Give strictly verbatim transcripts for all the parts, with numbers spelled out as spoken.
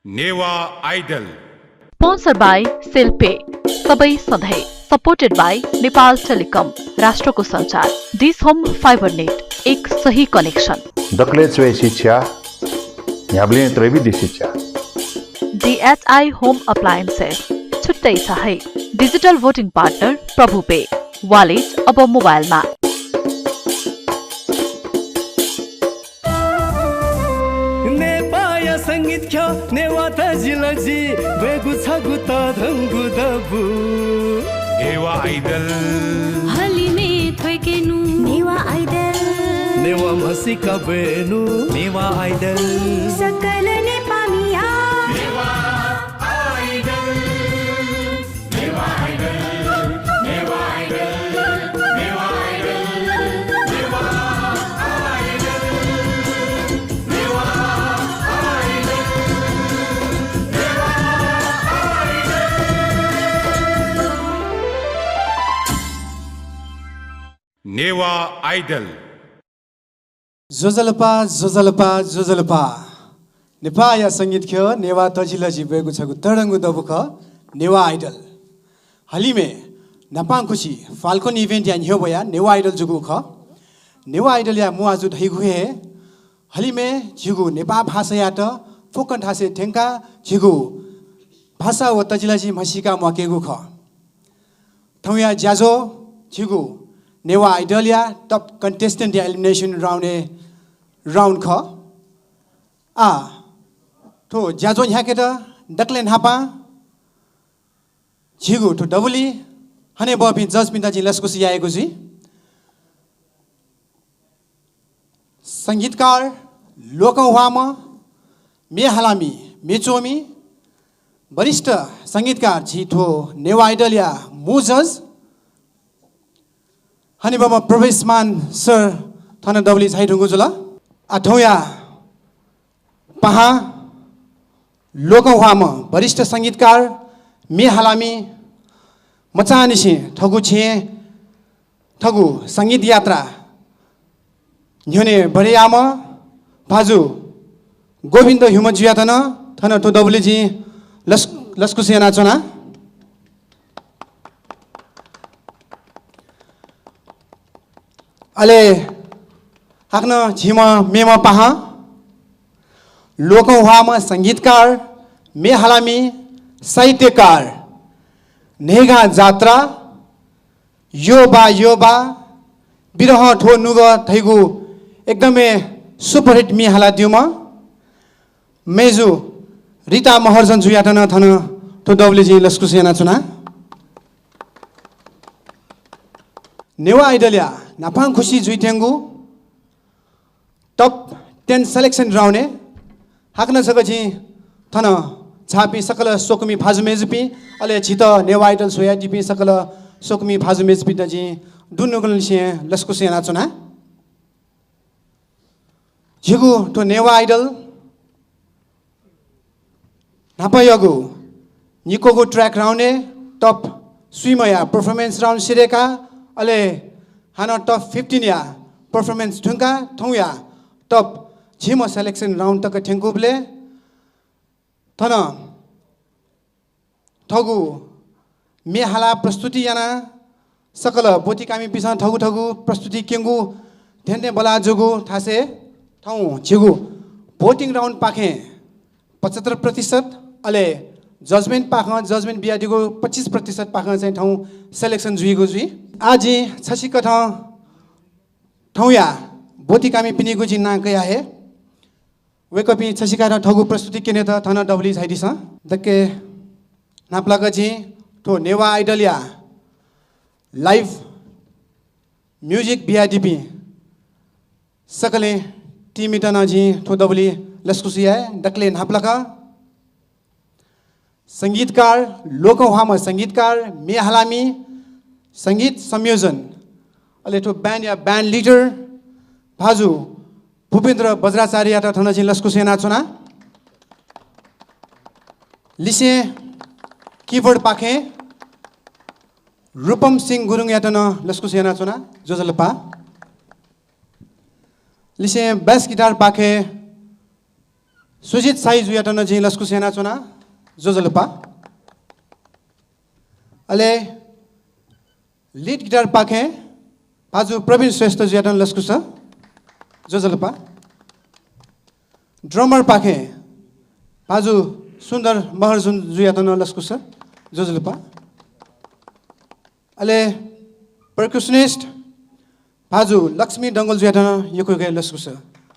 Newah idol. Sponsor by cell पे, सबै सधैँ। Supported by नेपाल टेलिकम, राष्ट्रको सञ्चार। डिस होम फाइबर नेट, एक सही कनेक्सन। दकलय् च्वय् शिक्षा, न्ह्याबलें त्रयेबी दि शिक्षा। डिएचआई होम अप्लायन्सेस, छुट्टै छ है। डिजिटल भोटिङ पार्टनर प्रभु पे, वालेट अब मोबाइलमा। नेपाःया संगीत ख्यः, नेवाः तजिलजि ब्वयेगु छगू तःधंगु दबू। नेवाः आइडल। हलिमय् थ्वय्केनु। नेवाः आइडल। नेवाः म्हसीका ब्वयेनु। नेवाः आइडल। सकल नेपाःमिया। नेवाः आइडल। नेवाः आइडल। ज्वजलपा, ज्वजलपा, ज्वजलपा। नेपाःया संगीत ख्यः, नेवाः तजिलजि ब्वयेगु छगू तःधंगु दबू खः, नेवाः आइडल। हलिमय् न्हापांखुसि Falcon Event-या न्ह्यब्वया नेवाः आइडल जूगु खः। नेवाः आइडलया मू आजु धइगु हे हलिमय् झीगु नेपाः भाषायात फुक्कं थासय् थ्यंकाः झीगु भाषा व तजिलजि म्हसीका म्वाकेगु खः। थौंया ज्याझ्वः झीगु नेवाः आइडलया top contestant-या elimination round-य् round खः। आः थ्व ज्याझ्वः न्ह्याकेत दकलय् न्हापां झीगु थ्व दबुलिइ हनेबहःपिं जजपिन्त जिं लसकुस यायेगु जुइ। संगीतकार, लोकंह्वाःम्ह, म्ये हालामि, म्ये च्वमि, वरिष्ठ संगीतकार, झी थ्व नेवाः आइडलया मू जज, हनेबहःम्ह प्रवेशमान सर थन दबुलिइ झाइधुंकूगु जुल। आः थौंया पाहां लोकंह्वाःम्ह वरिष्ठ संगीतकार, म्ये हालामि, मचांनिसें थःगु छेँय् थःगु संगीत यात्रा न्ह्यःने बढे याःम्ह भाजु गोविन्द ह्युमजुयात नं थन थ्व दबुलिइ जिं लस-, लसकुस यानाच्वना। अले हाकनं झीम्ह मेम्ह पाहां लोकंह्वाःम्ह संगीतकार, म्ये हालामि, साहित्यकार, न्हय्गां जात्रा, यो बा यो बा, बिरहं थ्व नुगः धइगु एकदमै superhit म्ये हालादीम्ह मय्जु रिता महर्जनजुयात नं थन थ्व दबुलिइ जिं लसकुस यानाच्वना। नेवाः आइडलया न्हापांखुसि जुइत्यंगु top ten selection round-य् हाकनं छकः जिं थन झाःपिं सकल स्वकुमि भाजु मय्जुपिं, अले झीत नेवाः आइडल स्वयादीपिं सकल स्वकुमि भाजु मय्जुपिन्त जिं दुनुगलंनिसें लसकुस यानाच्वना। झीगु थ्व नेवाः आइडल न्हापायागु निक्वःगु track round-य् top स्वीम्हया performance round सिधय्काः, अले हानं top fifteen-या performance धुंकाः थौंया top झिम्ह selection round तक थ्यंकूबलय् थन थःगु म्ये हालाः प्रस्तुति यानाः सकल ब्वतिकामिपिन्सं थःगु थःगु प्रस्तुति क्यंगु थें थें बल्लाः जूगु थासय् थौं झीगु voting round पाखें पचहत्तर प्रतिशत, अले judgement पाखें, judgement बियादीगु पच्चिस प्रतिशत पाखें चाहिँ थौं selection जुइगु जुइ। आः जिं छसिकथं थौंया ब्वतिकामिपिनिगु जिं नां कया हये। वय्कःपिं छसिकथं थःगु प्रस्तुति क्यनेत थन दबुलिइ झाइदिसँ। दकलय् न्हापालाक जिं थ्व नेवाः आइडलया live music बियादीपिं सकलें team-यात नं जिं थ्व दबुलिइ लसकुस याये। दकलय् न्हापालाक संगीतकार, लोकंह्वाःम्ह संगीतकार, म्ये हालामि, संगीत संयोजन, अले थ्व band-या band leader भाजु भूपेन्द्र बज्राचार्ययात थन जिं लसकुस यानाच्वना। लिसें keyboard पाखें रूपम सिंह गुरुङयात नं लसकुस यानाच्वना, ज्वजलपा। लिसें bass guitar पाखें सुजित शाही जुयात नं जिं लसकुस यानाच्वना, ज्वजलपा। अले lead guitar पाखें भाजु प्रवीण श्रेष्ठ जुयात नं लसकुस, ज्वजलपा। Drummer पाखें भाजु सुन्दर महर्जन जुयात नं लसकुस, ज्वजलपा। अले percussionist भाजु लक्ष्मी डंगोल जुयात नं यक्व यक्व लसकुस,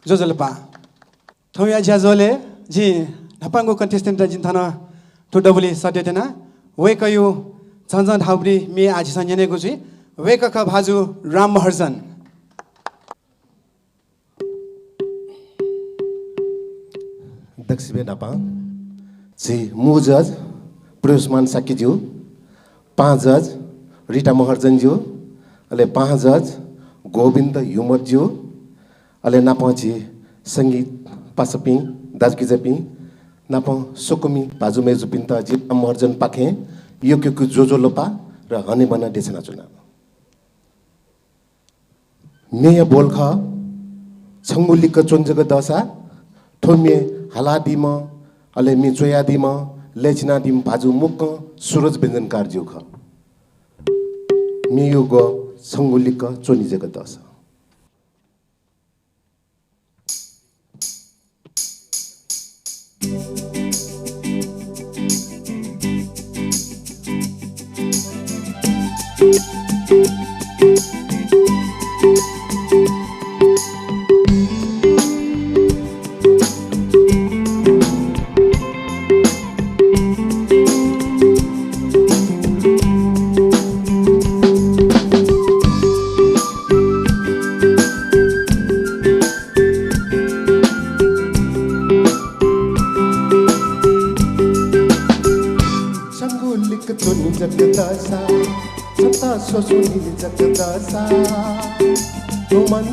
ज्वजलपा। थौंया ज्याझ्वलय् जिं न्हापांगु contestant जिं थन थ्व दबुलिइ सःते त्यना। वय्कःया झंझं धाःगु म्ये आः झीसं न्यनेगु जुइ। वय्कः खः भाजु राम महर्जन। दक्वसिबय् न्हापां झी मू judge प्रवेशमान शाक्यज्यू, पाहां judge रिता महर्जनज्यू, अले पाहां judge गोविन्द युमरज्यू, अले नापं झी संगीत पासापिं दाजुकिजापिं नापं स्वकुमि भाजु मय्जुपिन्त जि राम महर्जनपाखें यक्व यक्व ज्वजलपा र हनेबहने देछानाच्वना। म्येया बोल खः, छंगु लिक्क च्वने जक दःसा, थ्व म्ये हालादीम्ह, अले म्ये च्वयादीम्ह, लय् चिनादीम्ह भाजु मुक्कं सुरज व्यञ्जनकारज्यू खः। म्येया बोल छंगु लिक्क च्वने जक दःसा। छंगु लिक्क च्वने जक दःसा, छता स्वस्वने जक दःसा, थ्व मन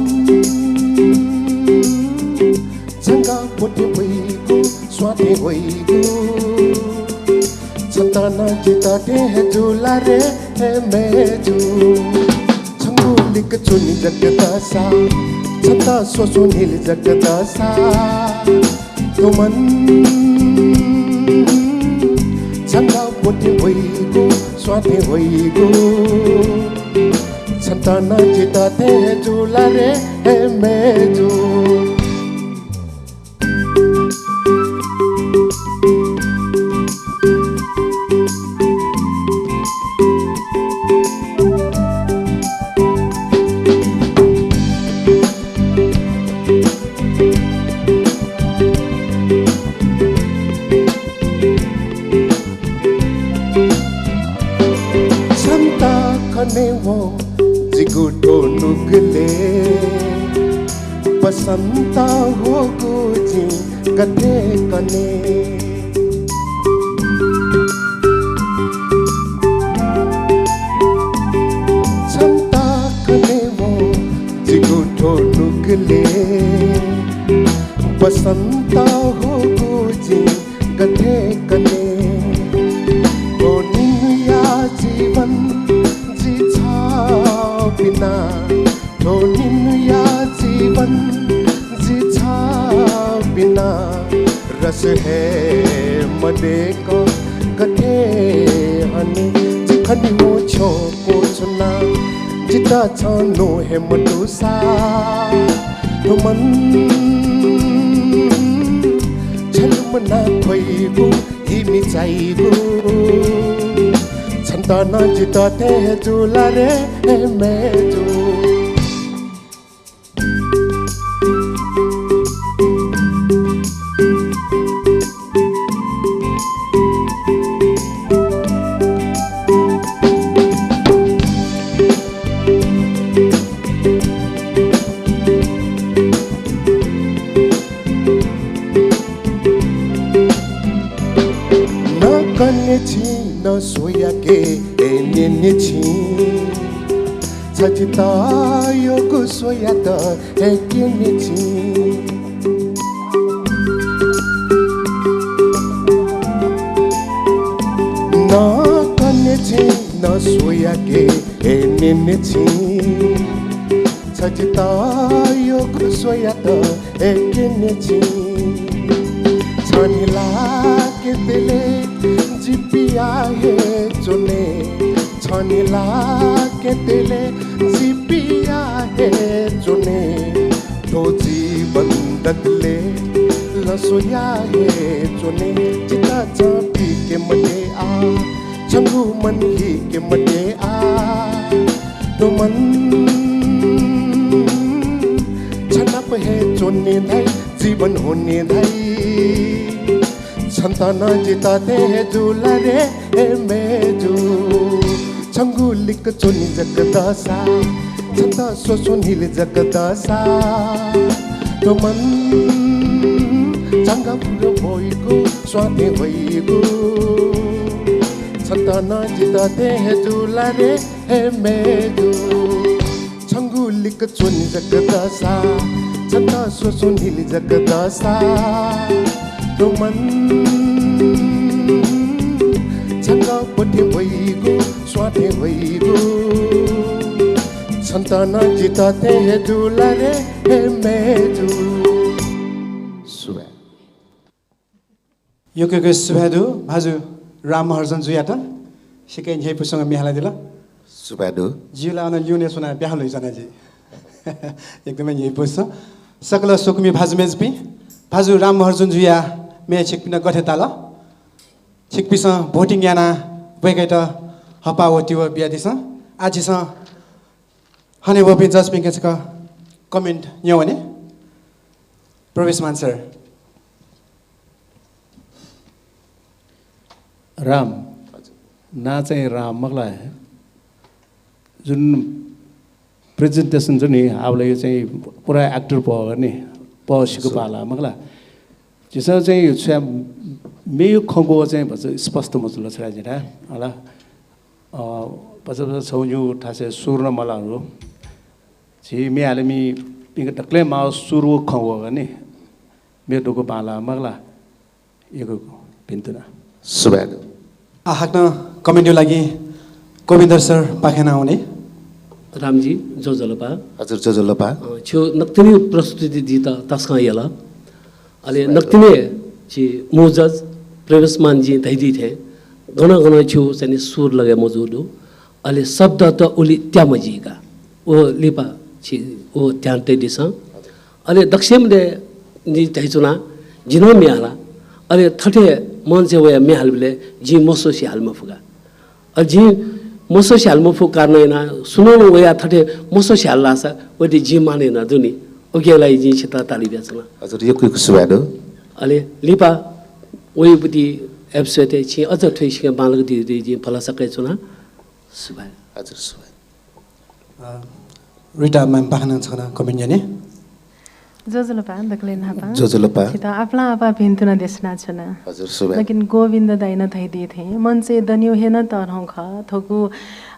छंगः प्वथें वइगु, स्वाथें वइगु। छता नं जितः थें हे जुल रे हे मय्जु। छंगु लिक्क च्वने जक दःसा, छता स्वस्वने जक दःसा, थ्व मन छंगः प्वथें वइगु, स्वाथें वइगु। छता नं जितः थें हे जुल रे हे मय्जु। छन्त खनेवं जिगु थ्व नुगलय् बसन्त हुगु जिं गथे कने। छन्त खनेवं जिगु थ्व नुगलय् बसन्त हुगु जिं गथे कने। थ्व निन्हुया जीवन जि छ बिना, थ्व निन्हुया जीवन जि छ बिना, रस हे मदय्कं गथे हने। जि खनेवं छ्यं क्वछुना, जितः छं न्वँ हे मदुसा, थ्व मन छ्यलुमना ख्वइगु, हिमि चाइगु। छन्त नं जितः थें हे जुल रे हे मय्जु। न कने छिं न स्वयाके हे न्यने छिं, छ जितः यःगु स्वयात हे क्यने छिं। न कने छिं न स्वयाके हे न्यने छिं, छ जितः यःगु स्वयात हे क्यने छिं। केतेले जिपिया हे च्वने, छनिला केतेले जिपिया हे च्वने। थ्व जीवन दकले लसोया हे च्वने। जिता छं पीके मते आ, छंगु मन हीके मते आ। थ्व मन छनाप हे च्वने धाइ, जीवन हुने धाइ। छन्त नं जितः थें हे जुल रे हे मय्जु। छंगु लिक्क च्वने जक दःसा, छन्त स्वस्वनिले जक दःसा। थ्व मन छंगः पुर वइगु, स्वां थें वइगु। छन्त नं जितः थें हे जुल रे हे मय्जु। छंगु लिक्क च्वने जक दःसा, छन्त स्वस्वनिले जक दःसा। थ्व मन छंगः प्वथें वइगु, स्वां थें वइगु। छन्त नं जितः थें हे जुल रे हे मय्जु। सुभाय्। यक्व यक्व सुभाय् दु भाजु राम महर्जन जुयात, सिक्क न्ह्यइपुसें म्ये हालादिल। सुभाय् दु। जिं ला अन ल्यूने च्वनाः ब्याहा ल्हुइच्वना जि। एकदमै न्ह्यइपुसे। सकल स्वकुमि भाजु मय्जुपिं, भाजु राम महर्जन जुया म्ये छिकपिन्त गथे ताल? छिकपिन्सं voting यानाः वय्कःयात हःपाः व तिबः बियादिसँ। आः झीसं हनेबहःपिं judge-पिंके छकः comment न्यंवने। प्रवेशमान sir। राम, नां चाहिँ राम मखु ला? जुन presentation जुन नि, हाबलय् चाहिँ पुरा actor पः नि, पः सिक्क बांलाः मखु ला? झीसं चाहिँ छु याये, मेगु खँग्वः चाहिँ भचा स्पष्ट मजुल छाय् धाःसा, हला। अ, भचा भचा छगू निगू थासय् सुर नं मलाःगु। झी म्ये हालेमिपिन्के दकलय् माःगु सुर व खँग्वः नि, मेगु दक्व बांलाः मखु ला? यक्व यक्व भिन्तुना। सुभाय् दु। आः हाकनं comment-या लागि गोविन्द sir पाखें नं वने। रामजी, ज्वजलपा। हजुर, ज्वजलपा। अ, छिगु नकतिनि प्रस्तुति जितः तसकं यल। अले नकतिनि झी मू judge प्रवेशमानजीं धयादी थें गन गन छिगु चाहिँ नि सुर लगे मजू दु। अले शब्दत उलि त्यामजीका। व लिपा छि व ध्यान तयादिसँ। अले दक्वसिबलय् जिं धयाच्वना, जिं नं म्ये हाला। अले थथे मञ्चय् वयाः म्ये हालेबलय् जिं मस्वसे हाले मफु का। अले जिं मस्वसे हाले मफुगु कारणं यानाः सुनानं वयाः थथे मस्वसे हाल धाःसा वयात जिं मान यानादु नि। उकिया लागि जिं छितः ताली बियाच्वना। हजुर, यक्व यक्व सुभाय् दु। अले लिपा वइगु episode-य् छिं अझ थ्व सिकं बांलाक जुइ धइगु जिं भलसा कयाच्वना। सुभाय्। हजुर, सुभाय्। अ, रिता ma'am पाखें नं छकः नं comment याने। ज्वजलपा, दकलय् न्हापां। ज्वजलपा। छितः आपालं आपाः भिन्तुना देछानाच्वना। हजुर, सुभाय्। लेकिन गोविन्द दाइनं धयादी थें, मञ्चय् दनेगु हे नं तःधंगु खः। थुगु,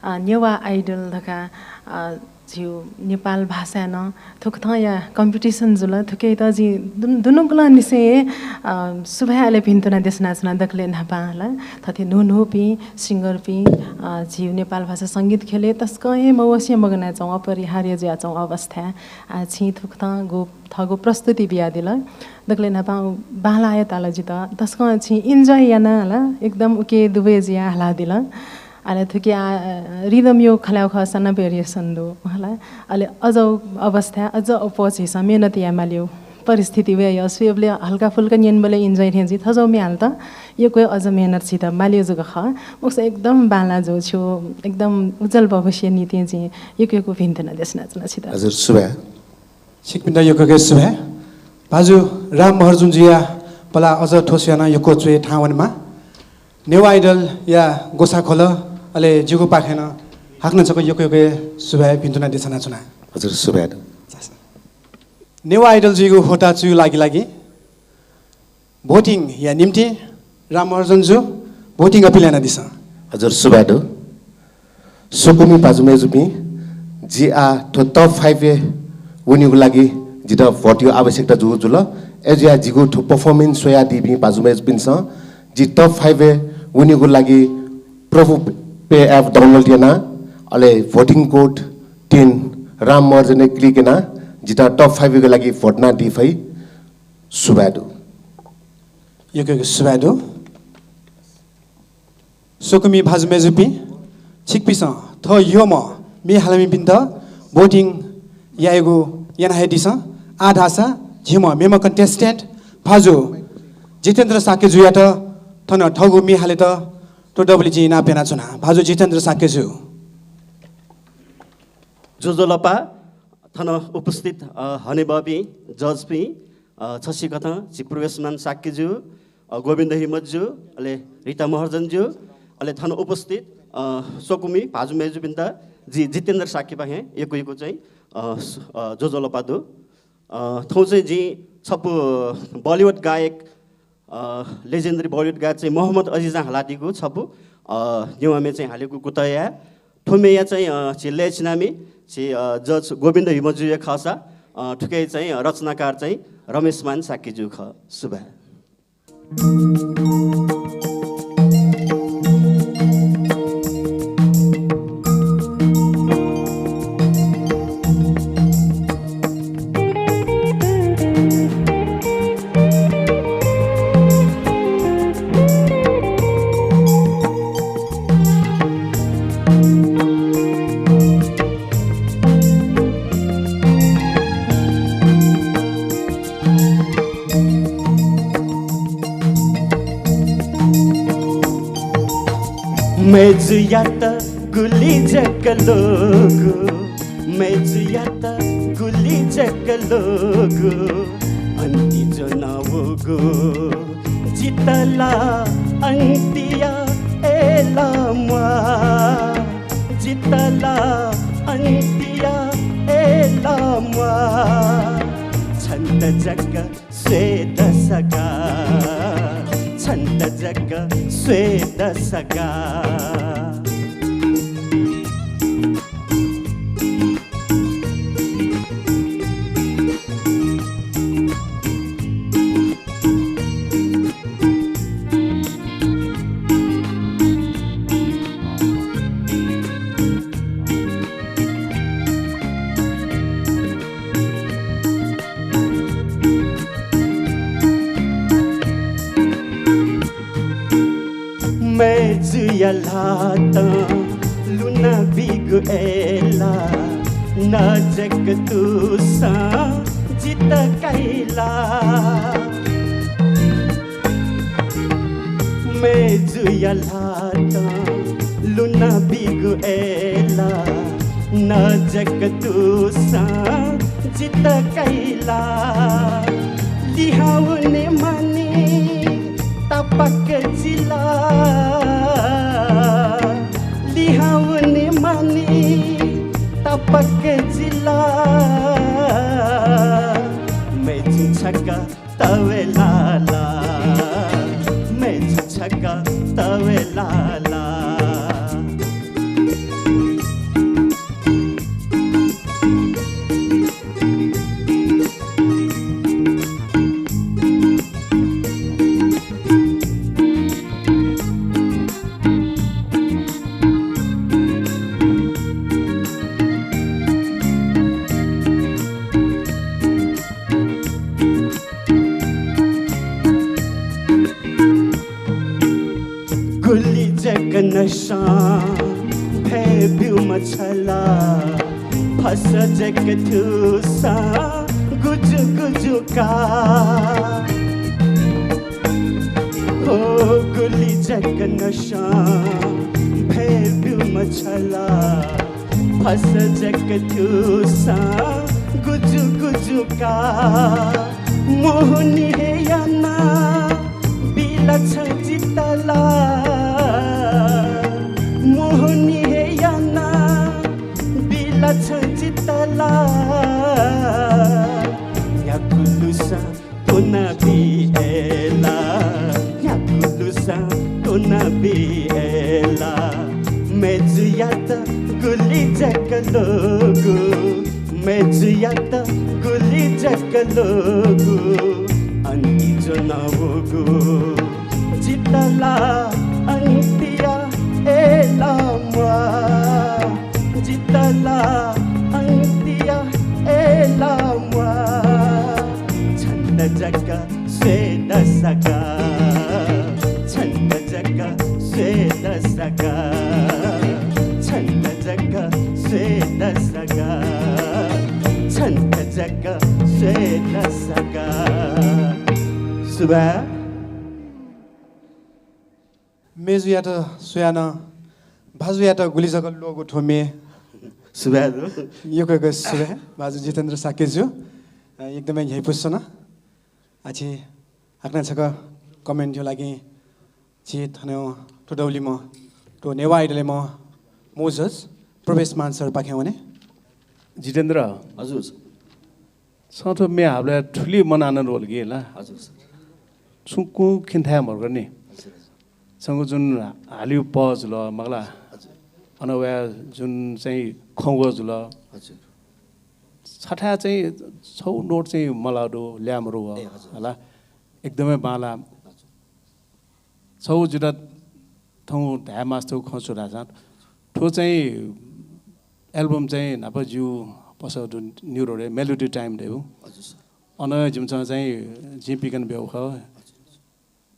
अ, नेवाः Idol धकाः, अ, झीगु नेपाल भाषाय् नं थुकथंया competition जुल। थुकियात जिं दुन-, दुनुगलंनिसें हे, अ, सुभाय् अले भिन्तुना देछानाच्वना दकलय् न्हापां ला। थथे न्हून्हूपिं singer-पिं, अ, झीगु नेपाल भाषा संगीत ख्यलय् तसकं हे मवसे मगानाच्वंगु, अपरिहार्य जुयाच्वंगु अवस्थाय्, अ, छिं थुकथंगु थःगु प्रस्तुति बियादिल। दकलय् न्हापां बांलाः हे ताल जितः। तसकं छिं enjoy यानाः ला एकदम उके दुबय् जुयाः हालादिल। अले थुकिया, अ, rhythm-या खँ ल्हायेगु खःसा नं variation दु, हला। अले अज्याःगु अवस्थाय् अझ अप्वः झीसं मेहनत याये मालीगु परिस्थिति वये यः। स्वयेबलय् हल्का फुल्का न्यनेबलय् enjoy थें जुइ, थज्याःगु म्ये हालेत यक्व अझ मेहनत छित मालीगु जक खः। मखुसा एकदम बांलाः जू, छिगु एकदम उज्ज्वल भविष्य निंतिं जिं यक्व यक्व भिन्तुना देछानाच्वना छित। हजुर, सुभाय्। छिकपिन्त यक्व यक्व सुभाय्। भाजु राम महर्जन जुया पलाः अझ थ्व स्वयाः नं यक्व च्वय् थाहां वनेमाः। नेवाः Idol-या ग्वसाः ख्वल, अले जिगु पाखें नं हाकनं छकः यक्व यक्व सुभाय् भिन्तुना देछानाच्वना। हजुर, सुभाय् दु। नेवाः Idol जुइगु ह्वःताः चूगु लागि लागि voting-या निंतिं राम महर्जन जु, voting appeal यानादिसँ। हजुर, सुभाय् दु। स्वकुमि भाजु मय्जुपिं, जि आः थ्व top five-य् वनेगु लागि जितः vote-या आवश्यकता जूगु जुल। अय्जुयाः जिगु थ्व performance स्वयादीपिं भाजु मय्जुपिन्सं जि top five-य् वनेगु लागि प्रभु Pay app download याना, अले voting code ten राम महर्जनय् click याना जितः top five-या लागि vote यानादी फइ। सुभाय् दु। यक्व यक्व सुभाय् दु। स्वकुमि भाजु मय्‌जुपिं, छिकपिन्सं थः यःम्ह म्ये हालामिपिन्त voting यायेगु याना हयादिसँ। आः धाःसा झीम्ह मेम्ह contestant भाजु जितेन्द्र शाक्यजुयात थन थःगु म्ये हालेत त्वःताबलय् जिं इनाप यानाच्वना। भाजु जितेन्द्र शाक्यजु। ज्वजलपा, थन उपस्थित, अ, हनेबहःपिं judge-पिं, अ, छसिकथं झी प्रवेशमान शाक्यजु, अ, गोविन्द हिमतजु, अले रिता महर्जनजु, अले थन उपस्थित, अ, स्वकुमि भाजु मय्‌जुपिन्त जि जितेन्द्र शाक्यपाखें यक्व यक्व चाहिँ, अ, स-, अ, ज्वजलपा दु। अ, थौं चाहिँ जिं छपु Bollywood गायक, अ, legendary Bollywood गायक चाहिँ मोहम्मद अजीजं हालादीगु छपु, अ, नेवाः म्ये चाहिँ हालेगु कुतः याये। थ्व म्येया चाहिँ, अ, झी लय् चिनामि, झी, अ, judge गोविन्द हिमतजुया खःसा, अ, थुकिया चाहिँ रचनाकार चाहिँ रमेशमान शाक्यजु खः। सुभाय्। मय्‌जुयात गुलि जक लोगु, मय्‌जुयात गुलि जक लोगु, अन्ति ज्वनावःगु। जितः ला अन्तिया ए ला म्वाः, जितः ला अन्तिया ए ला म्वाः, छन्त जक स्वेदसका, छन्त जक स्वेदसका। मय्‌जुया ल्हातं लुनाबीगु ए ला, नजक तुसं जितः काइ ला। मय्‌जुया ल्हातं लुनाबीगु ए ला, नजक तुसं जितः काइ ला। लिहां वने मानि तापाक जिला, लिहां वने मानि तापाक जिला। मय्‌जु छकः तवे लाला, मय्‌जु छकः तवे लाला। गुलि जक नसं भय् ब्यूम्ह छ ला, फस जक थुसं गुजु गुजु का। हो गुलि जक नसं भय् ब्यूम्ह छ ला, फस जक थुसं गुजु गुजु का। मोहनी हे याना बिला छं जितः ला, मोहनी हे याना बिला छं जितः ला। न्ह्यागु लुसां त्वनाबी ए ला, न्ह्यागु लुसां त्वनाबी ए ला। मय्‌जुयात गुलि जक लोगु, मय्‌जुयात गुलि जक लोगु, अन्ति ज्वनावःगु। जितः ला अन्तिया ए ला म्वाः, जितः ला अन्तिया ए ला म्वाः। छन्त जक स्वेदसका, छन्त जक स्वेदसका। छन्त जक स्वेत सका, छन्त जक स्वेत सका। सुभाय्। मेजुयात स्वयाः नं भाजुयात गुलि जक ल्वःगु थ्व म्ये। सुभाय् दु। यक्व यक्व सुभाय् भाजु जितेन्द्र शाक्यजु। अ, एकदमै न्ह्यइपुसे च्वना। आः छि हाकनं छकः comment-या लागि झी थन थ्व दौलिमं थ्व नेवाः Idol-या मू judge प्रवेश मान सरपाखें वने। जितेन्द्र। हजुर। छं थ्व म्ये हाःबलय् थुलि मन आनन्द वल कि ला? हजुर सर। छुं कुं खिने थाय् मरु नि। हजुर। छंगु जुन हालिगु पह जुल मखु ला, हजुर। अन वया जुन चाहिँ खँग्वः जुल, हजुर। छथाय् चाहिँ छौ note चाहिँ मलाः दु, ल्याः मरु वः, ए, हजुर। हला। एकदमै बांलाः। हजुर। छौ जितः थौं धाये मास्ति खँ छु धाःसा, थ्व चाहिँ album चाहिँ न्हापा जिगु पसः दु, न्यू रोडय् Melody Time धयागु। हजुर सर। अन जिमिसं चाहिँ जिं पिकन ब्यूगु खः।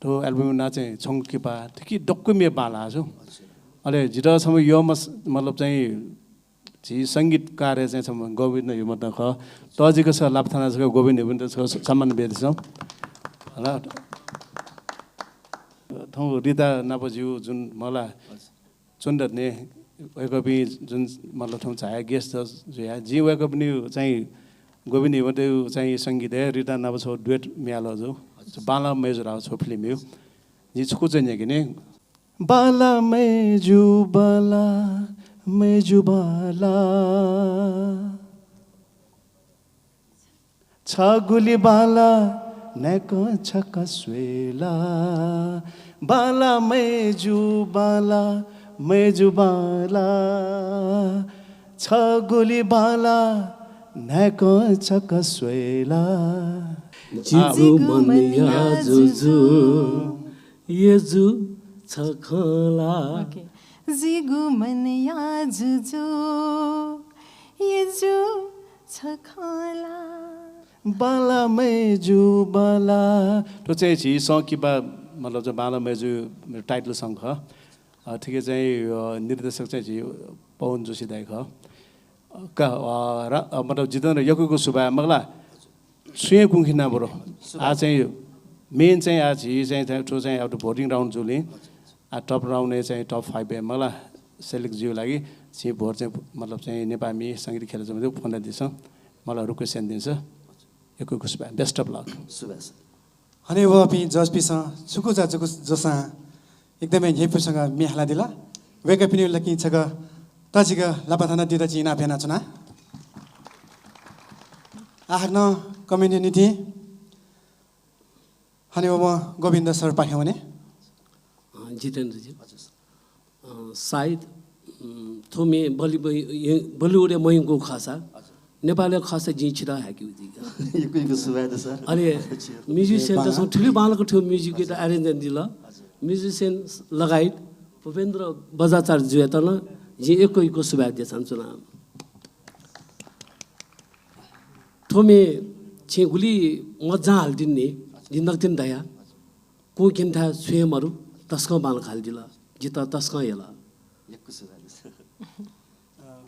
थ्व album नां चाहिँ छंगु किपा, थुकी दक्व म्ये बांलाः छु। हजुर। अले जितः छम्ह यःम्ह स-, मतलब चाहिँ झी संगीतकारय् चाहिँ छम्ह गोविन्द हिमत खः। तःजिक छ लापा थानाः छकः गोविन्द हिमत छकः सम्मान बियादिसँ। हला। थौं रिता नाप जिगु जुन मला हजुर। च्वने दत नि, वय्कःपिं जुन मतलब थौं झाया guest जज जुया, जिं वय्कःपिनिगु चाहिँ गोविन्द हिमतयागु चाहिँ संगीतय् रिता नाप छगू duet म्ये याल जु। हजुर। बांला मय्जु धाःगु छगू film-य्। जिं छकू चाहिँ न्ह्याके नि। बांला मय्जु, बांला मय्जु, बांला। छ गुलि बांला, न्हाय्कं छकः स्वये ला। बांला मय्जु, बांला मय्जु, बांला। छ गुलि बांला, न्हाय्कं छकः स्वये ला। जिगु मनया जुजु, यजु छ खँ ला। OK। जिगु मनया जुजु, यजु छ खँ ला। बांला मय्जु, बांला। थ्व चाहिँ झी सं किपा, मतलब चाहिँ बांला मय्जु title song खः। अ, थुकी चाहिँ, अ, निर्देशक चाहिँ झी पवन जोशी दाइ खः। अ, का, अ, र, अ, मतलब जितेन्द्र यक्व यक्व सुभाय् मखु ला। छुं हे कुंखिना बरु। आः चाहिँ main चाहिँ आः झी चाहिँ, चाहिँ, थ्व चाहिँ अब voting round जुल नि। आः top round-य् चाहिँ top five-य् मला select जुइगु लागि झी vote चाहिँ मतलब चाहिँ नेपाःमि संगीत खेल जम्मा फुना दिसँ। मला request यानादिसँ। यक्व यक्व सुभाय्। Best of luck। सुभाय् सर। हनेबहःपिं judge-पिसं छकू जा छकू जूसां एकदमै न्ह्यइपुसें म्ये हालादिल। वय्कःपिनिगु लकिं छकः तःजिक लापा थानादीत जिं इनाप यानाच्वना। आः हाकनं comment-या निंतिं हनेबहःम्ह गोविन्द सरपाखें वने। अ, जितेन्द्रजी। अ, सायद, उम्, थ्व म्ये बलि-, ब-, य-, Bollywood-य् मयंकूगु खःसा, नेपालय् खःसा जिं छितः हाकेगु जुइ का। यक्व यक्व सुभाय् दु सर। अले musician-तय्सं थुलि बांलाक थ्व music-यात arrange यानादिल। हजुर। Musician लगायत भूपेन्द्र बज्राचार्यजुयात नं जिं यक्व यक्व सुभाय् देछानाच्वना। थ्व म्ये छिं गुलि मज्जां हालादिल नि, जिं नकतिनि धया। कुंखिनेथाय् छुं हे मरु, तसकं बांलाक हालादिल। जितः तसकं यल। यक्व सुभाय् दु सर। अ,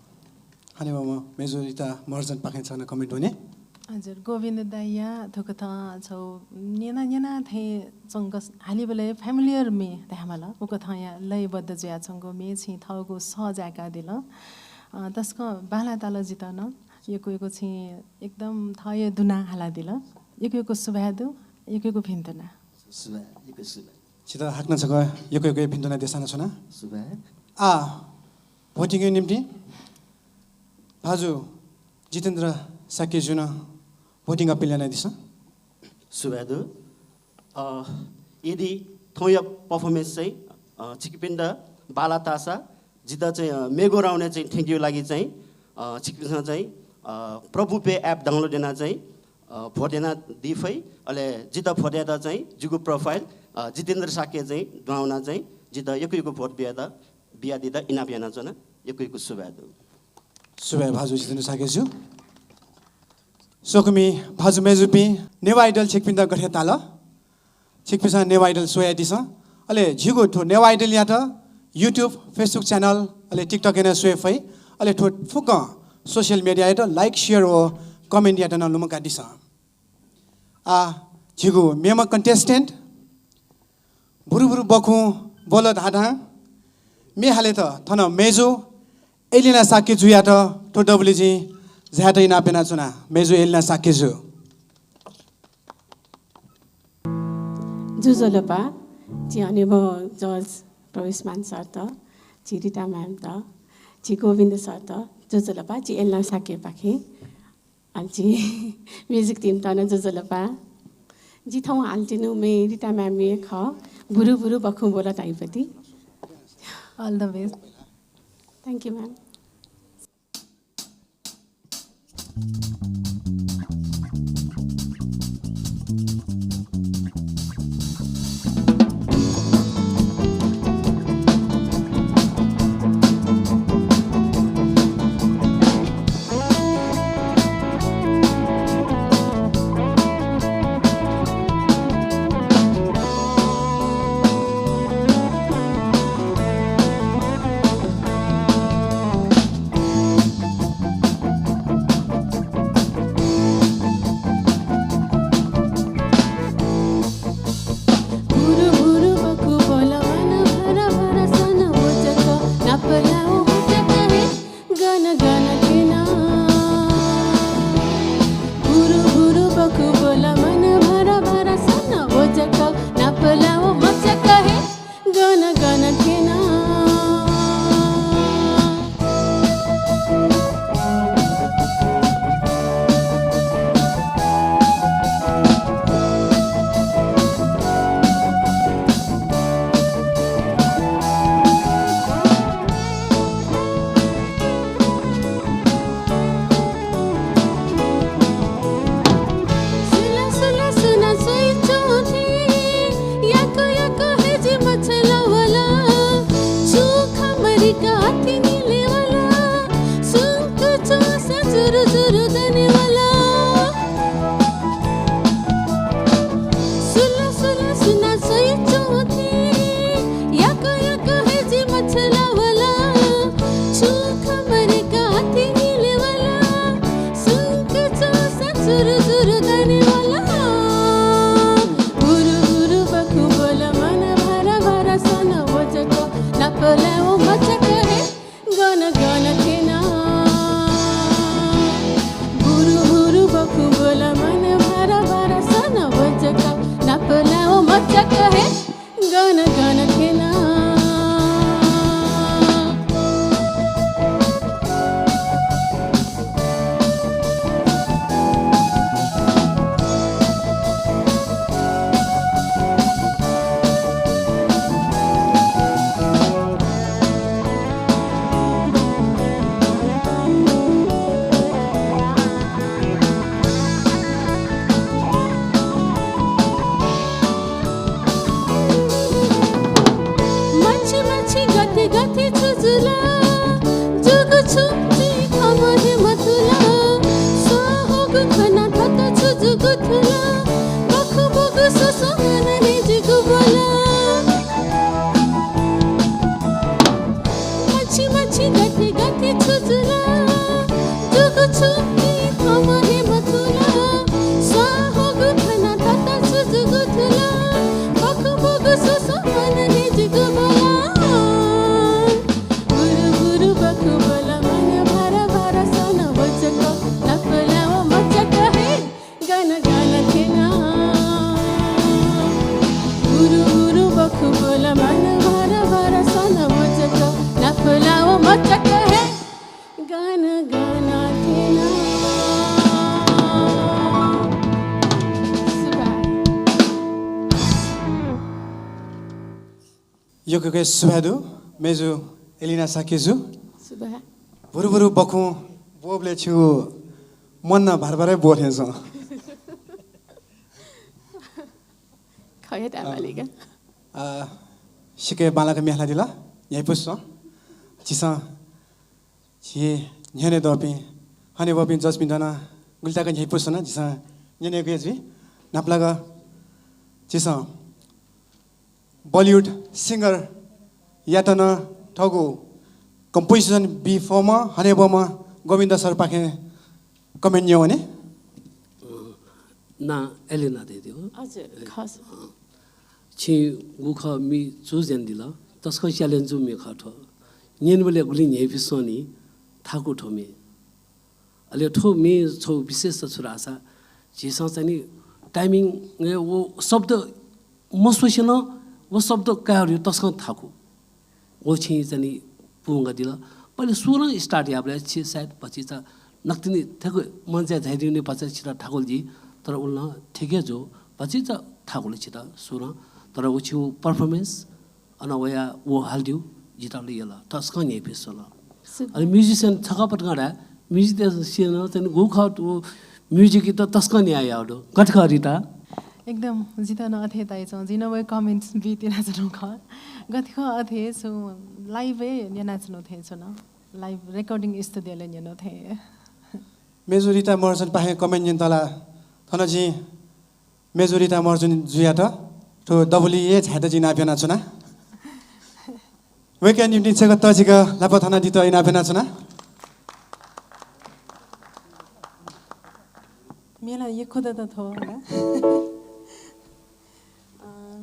हनेबहःम्ह मय्जु रिता महर्जनपाखें छकः comment वने। हजुर, गोविन्द दाइया थुकथं छौ न्यना न्यना थें च्वंक हालीबलय् familiar म्ये धायेमाल, उकथंया लयबद्ध जुयाच्वंगु म्ये छिं थःगु सः जाय्कादिल। अ, तसकं बांलाः ताल जितः नं। यक्व यक्व छिं एकदम थः हे दुना हालादिल। यक्व यक्व सुभाय् दु, यक्व यक्व भिन्तुना। सुभाय्, यक्व सुभाय्। छितः हाकनं छकः यक्व यक्व भिन्तुना देछानाच्वना। सुभाय्। आः, voting-या निंतिं भाजु जितेन्द्र शाक्यजुं voting appeal यानादिसँ। सुभाय् दु। अ, यदि थौंया performance चाहिँ, अ, छिकपिन्त बांलाः ताःसा जितः चाहिँ, अ, मेगु round-य् चाहिँ थ्यंकेगु लागि चाहिँ, अ, छिकपिन्सं चाहिँ, अ, प्रभु Pay app download यानाः चाहिँ, अ, vote यानादी फइ। अले जितः vote यायेत चाहिँ जिगु profile, अ, जितेन्द्र शाक्य चाहिँ दुहां वनाः चाहिँ जितः यक्व यक्व vote बियात, बियादीत इनाप यानाच्वना। यक्व यक्व सुभाय् दु। सुभाय् भाजु जितेन्द्र शाक्यजु। स्वकुमि भाजु मय्जुपिं, नेवाः Idol छिकपिन्त गथे ताल? छिकपिन्सं नेवाः Idol स्वयादिसँ। अले झीगु थ्व नेवाः Idol-यात YouTube, Facebook channel, अले TikTok यानाः स्वये फइ। अले थ्व फुक्कं social media यात like, share व comment यात नं लुमंकादिसँ। आ, झीगु मेम्ह contestant भुरुभुरु बखुं ब्वल धाधां म्ये हालेत थन मय्जु एलिना शाक्यजुयात थ्व दबुलिइ जिं झायेत इनाप यानाच्वना। मय्जु एलिना शाक्यजु। ज्वजलपा, झी हनेबहः judge प्रवेशमान सरत, झी रिता ma'amत, झी गोविन्द सरत ज्वजलपा, झी एलिना शाक्यपाखें, अले झी music teamत नं ज्वजलपा। जि थौं हालेत्यनागु म्ये रिता ma'am-या खः, भुरुभुरु बखुं ब्वल धाइपति। All the best। Thank you, ma'am। यक्व यक्व सुभाय् दु, मय्जु एलिना शाक्यजु। सुभाय्। भुरुभुरु बखुं ब्वःबलय् छिगु मन नं भारभार हे ब्वः थें च्वं। खः हे धायेमाली का। अ, सिक्क बांलाक म्ये हालादिल, न्ह्यइपुसे च्वँ। झीसं झी न्ह्यःने दःपिं, हनेबहःपिं judge-पिन्त नं गुलि तक न्ह्यइपुसे च्वनाः झीसं न्यनेगु हे जुइ। नापलाक झीसं Bollywood singer यात नं थःगु composition बी फर्म हनेबहःम्ह गोविन्द सरपाखें comment न्यंवने। ना एलिना दिदी हो। हजुर, खः। छिं गुखः म्ये choose यानादिल, तसकं challenge जूगु म्ये खः थ्व। न्यनेबलय् गुलि न्ह्यइपुसे च्वनी थाकु थ्व म्ये। अले थ्व म्ये छगू विशेषता छु धाःसा झीसं चाहिँ नि timing, ए, व शब्द मस्वसे नं व शब्द कायेगु तसकं थाकु। व छिं चाहिँ नि पूवंकादिल। पहिले सुरं start याःबलय् छि सायद भचिचा नकतिनि थ्यंक मञ्चय् झायादीगुलिं भचा छितः थाकुल जुइ, तर उलि नं ठीक हे जू, भचिचा थाकुल छितः सुरं, तर व छिगु performance अन वयाः व हालादीगु जितः ला यल, तसकं न्ह्यइपुसे च्वन। सु- अले musician छकः पटकं धाये, musician चाहिँ गुखः व music त तसकं न्याय याः दु। गथे खः रिता? एकदम, जितः नं अथे ताइच्वं। जिं नं वया comments बी त्यनाच्वनागु खः। गथे खः अथे छु live हे न्यनाच्वनागु थें च्वन। Live recording studio-लय् न्यनागु थें। मेजु रिता महर्जनपाखें comment न्यनेत ला थन जिं मेजु रिता महर्जन जुयात थ्व दबुलिइ हे झायेत जिं इनाप यानाच्वना। वय्कःया निंतिं छकः तःजिक लापा थानादीत इनाप यानाच्वना। म्ये ला यक्व दत थ्व ला। अ,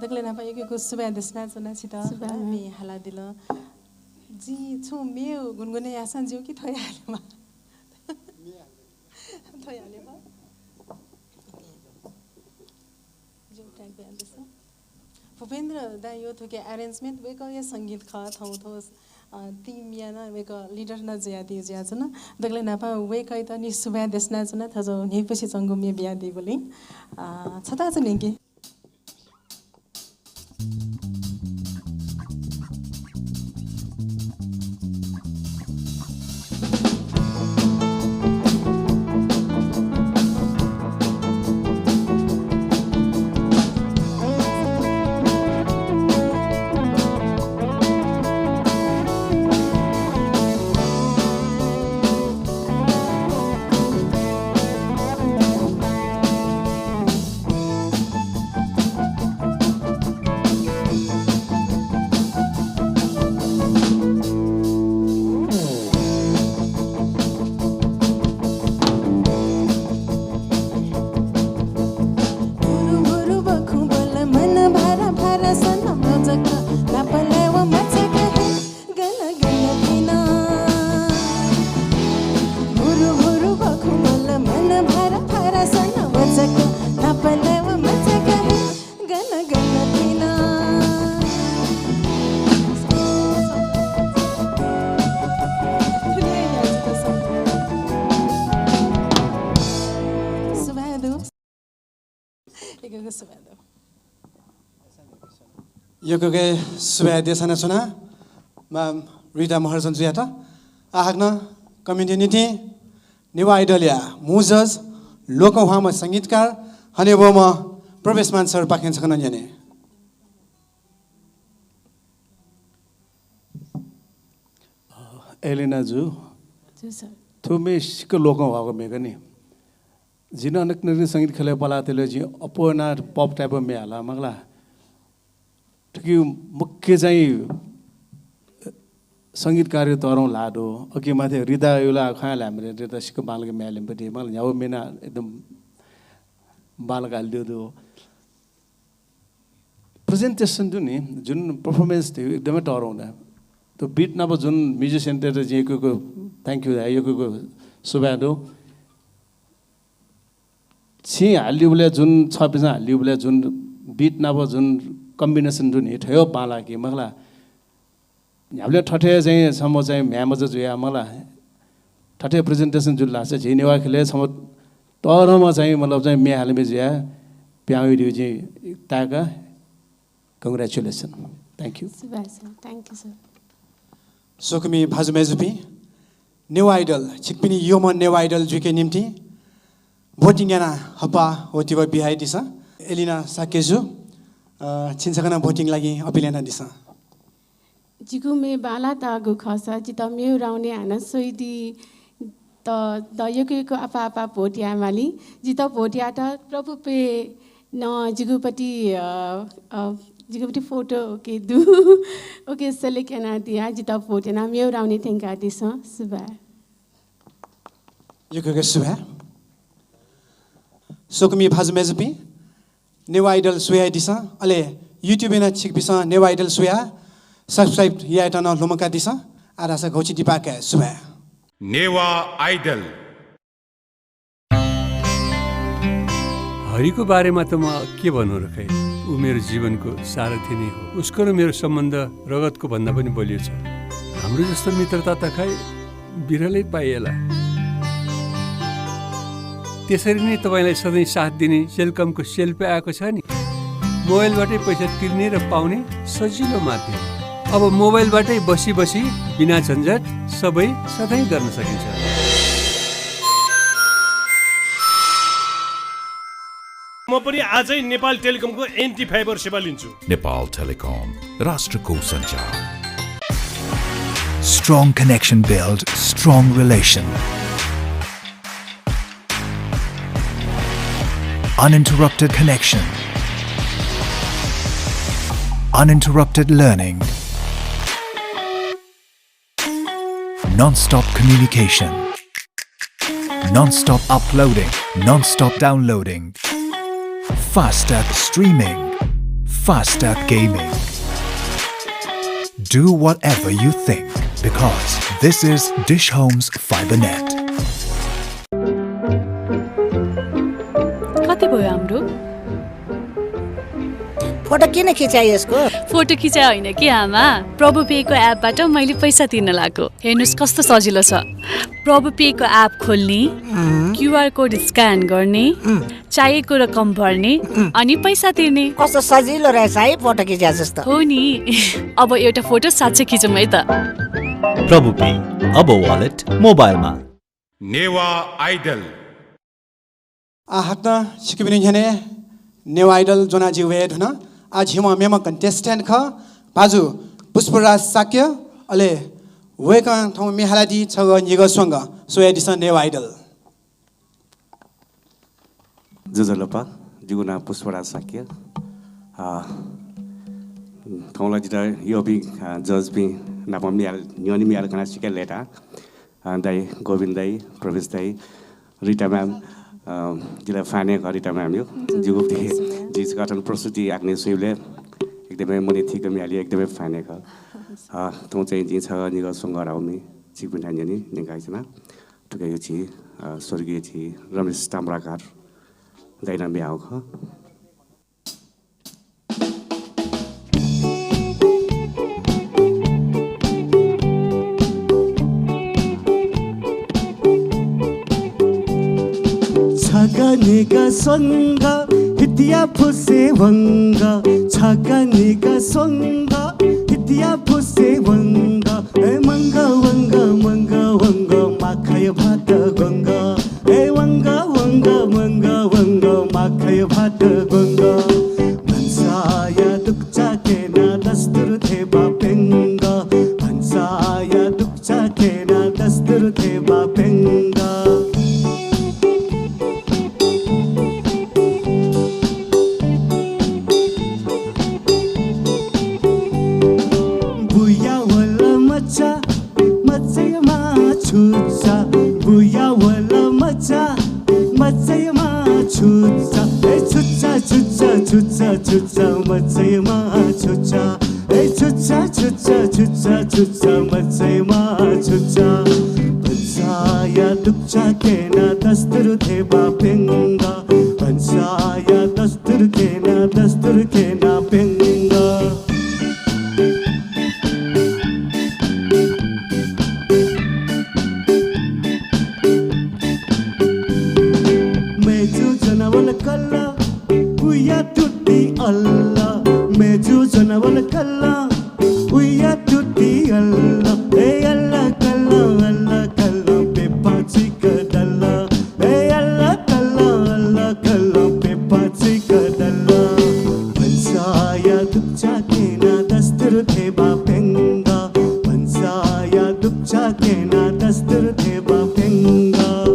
दकलय् न्हापां यक्व यक्व सुभाय् देछानाच्वना छितः। सुभाय्। म्ये हालादिल। जिं छुं म्ये गुनगुन याःसां ज्यू कि थ्व हालेमा? थ्व हालेमा? ज्यू, track बियादिसँ। भूपेन्द्र दाइया थुकी arrangement, वय्कःया संगीत खः, थौं थ्व, अ, team-या नं वय्कः leader नं जुयादी जुयाच्वन। दकलय् न्हापां वय्कःयात नि सुभाय् देछानाच्वना, थज्याःगु न्ह्यइपुसे च्वंगु म्ये बियादीगुलिं। अ, छता च्वनेगु। सुभाय् दु। यक्व यक्व सुभाय् दु। यक्व यक्व सुभाय् देछानाच्वना मां रिता महर्जन जुयात। आः हाकनं comment-या निंतिं नेवाः Idol-या मू judge, लोकंह्वाःम्ह संगीतकार, हनेबहःम्ह प्रवेशमान सरपाखें छकः नं न्यने। एलिना जु, ज्यू sir। थ्व म्ये सिक्क लोकंह्वाःगु म्ये खः नि। जिं नं नकतिनि संगीत ख्यलय् पलाः तले जिं अप्वः यानाः pop type-या म्ये हाला मखु ला। थुकी मुख्य चाहिँ संगीतकारया तःधंगु ल्हाः दु। अकिं माथि रिताया ला खँ ल्हायेमाः, रिता सिक्क बांलाक म्ये हालेमाः, मखु ला, न्ह्यागु म्ये नं एकदम बांलाक हालादीगु दु। Presentation दु नि, जुन performance दु, एकदमै तःधंगु दु। थ्व beat नाप जुन musician-तय्त जिं यक्व यक्व thank you धाये, यक्व यक्व सुभाय् दु। छिं हालादीबलय् जुन, छपिंसं हालादीबलय् जुन beat नाप जुन combination दु नि, थ्व हे बांलाः कि मखु ला। न्ह्याबलें थथे चाहिँ छम्ह चाहिँ म्ह्याय् मचा जुयाः मखु ला, थथे presentation जुल धाःसा झी नेवाः ख्यलय् छम्ह तःधंम्ह चाहिँ मतलब चाहिँ म्ये हालाम्ह जुयाः पिहां वइदीगु जिं ताय्‌का। Congratulations। Thank you। सुभाय् sir। Thank you sir। स्वकुमि भाजु मय्‌जुपिं, नेवाः Idol, छिकपिनि यःम्ह नेवाः Idol जुइके निंतिं voting यानाः हःपाः व तिबः बियादिसँ। एलिना शाक्य जु, अ, छिं छकः नं voting लागि appeal यानादिसँ। जिगु म्ये बांलाः ताःगु खःसा जितः मेगु round-य् हानं स्वइदी त, त यक्व यक्व आपाः आपाः vote यायेमाली। जितः vote यायेत प्रभु पे नं जिगु पति, अ, अ, जिगु पट्टि फोटो OK दु। OK, select यानादिया, जितः vote यानाः मेगु round-य् थ्यंकादिसँ। सुभाय्। यक्व यक्व सुभाय्। स्वकुमि भाजु मय्‌जुपिं, नेवाः Idol स्वयादिसँ, अले YouTube-य् नं छिकपिन्सं नेवाः Idol स्वयाः subscribe यायेत नं लुमंकादिसँ। आः धाःसा घौछि दिपाः काये। सुभाय्। नेवाः Idol। हरिको बारेमा त म के भनौँ र खै? ऊ मेरो जीवनको सारथी नै हो। उसको र मेरो सम्बन्ध रगतको भन्दा पनि बलियो छ। हाम्रो जस्तो मित्रता त खै बिरलै पाइएला। त्यसरी नै तपाईंलाई सधैं साथ दिने सेलकमको सेलपे आएको छ नि। मोबाइलबाटै पैसा तिर्ने र पाउने सजिलो माध्यम। अब मोबाइलबाटै बसी बसी बिना झन्झट सबै सधैं गर्न सकिन्छ। म पनि आजै नेपाल टेलिकमको एनटी फाइबर सेवा लिन्छु। नेपाल टेलिकम, राष्ट्रको सञ्चार। Strong connection build strong relation. Uninterrupted connection. Uninterrupted learning. Non-stop communication. Non-stop uploading. Non-stop downloading. Faster streaming. Faster gaming. Do whatever you think, because this is Dish Home's Fibernet. कति भयो हाम्रो? फोटो किन खिचाइ यसको? फोटो खिचाइ होइन कि आमा, प्रभु पेको एपबाट मैले पैसा तिर्न लागेको। हेर्नुस् कस्तो सजिलो छ। प्रभु पेको एप खोल्ने, अँ। क्यूआर कोड स्क्यान गर्ने, अँ। चाहिएको रकम भर्ने, अँ। अनि पैसा तिर्ने। कस्तो सजिलो रहेछ है फोटो खिच्या जस्तो। हो नि। अब एउटा फोटो साँच्चै खिचौँ है त। प्रभु पे, अब वालेट मोबाइलमा। नेवाः आइडल। आः हाकनं छिकपिनि न्ह्यःने नेवाः आइडल ज्वना जि वये धुन। आः झीम्ह मेम्ह contestant खः, भाजु पुष्पराज शाक्य। अले वय्कलं थौं म्ये हालादी छगः निगः स्वंगः। स्वयादिसँ नेवाः आइडल। ज्वजलपा, जिगु नां पुष्पराज शाक्य। अ, थौं ला जितः यःपिं, अ, जजपिं नाप म्ये हाल, न्ह्यःने म्ये हाल खनाः सिक्क लय्ताः। अ, दाइ गोविन्द दाइ, प्रवेश दाइ, रिता म्याम, अ, जितः fan हे खः रिता म्याम यो। जिगु, जि छकः थन प्रस्तुति याकनं स्वइबलय् एकदमै मनय् थीक म्ये हाली, एकदमै fan हे खः। अ, थौं चाहिँ जिं छगः निगः स्वंगः धाःगु म्ये छिकपिन्थाय् न्यने, न्यंकादिसँ। थुकिया झी, अ, स्वर्गीय झी रमेश ताम्राकार दाइनं म्ये हाःगु खः। छगः निगः स्वंगः, हितया फुसे वंगः। छगः निगः स्वंगः, हितया फुसे वंगः। ए मंगः, वंगः, मंगः, वंगः, माखाया भात ग्वंगः। ए वंगः, वंगः, वंगः, वंगः, माखाया भात ग्वंगः। भन्साया दुगुचा क्यनाः दस्तुर थेबा प्यंगः। भन्साया दुगुचा क्यनाः दस्तुर थेबा प्यंगः। बुया वल मचा, मचाया माछुचा। बुया वल मचा, मचाया माछुचा। ए छुचा, छुचा, छुचा, छुचा, मचाया माछुचा। ए छुचा, छुचा, छुचा, छुचा, मचाया माछुचा। भन्साया दुगुचा क्यनाः दस्तुर थेबा प्यंगः। भन्साया दस्तुर क्यनाः, दस्तुर क्यनाः प्यंगः। मय्जु ज्वनावल कल्ल, बुया तुति अल्ल। मय्जु ज्वनावल कल्ल, बुया तुति अल्ल। ए अल्ल कल्ल, अल्ल कल्ल, प्यपा चिक दल। ए अल्ल कल्ल, अल्ल कल्ल, प्यपा चिक दल। भन्साया दुगुचा क्यनाः दस्तुर थेबा प्यंगः। भन्साया दुगुचा क्यनाः दस्तुर थेबा प्यंगः।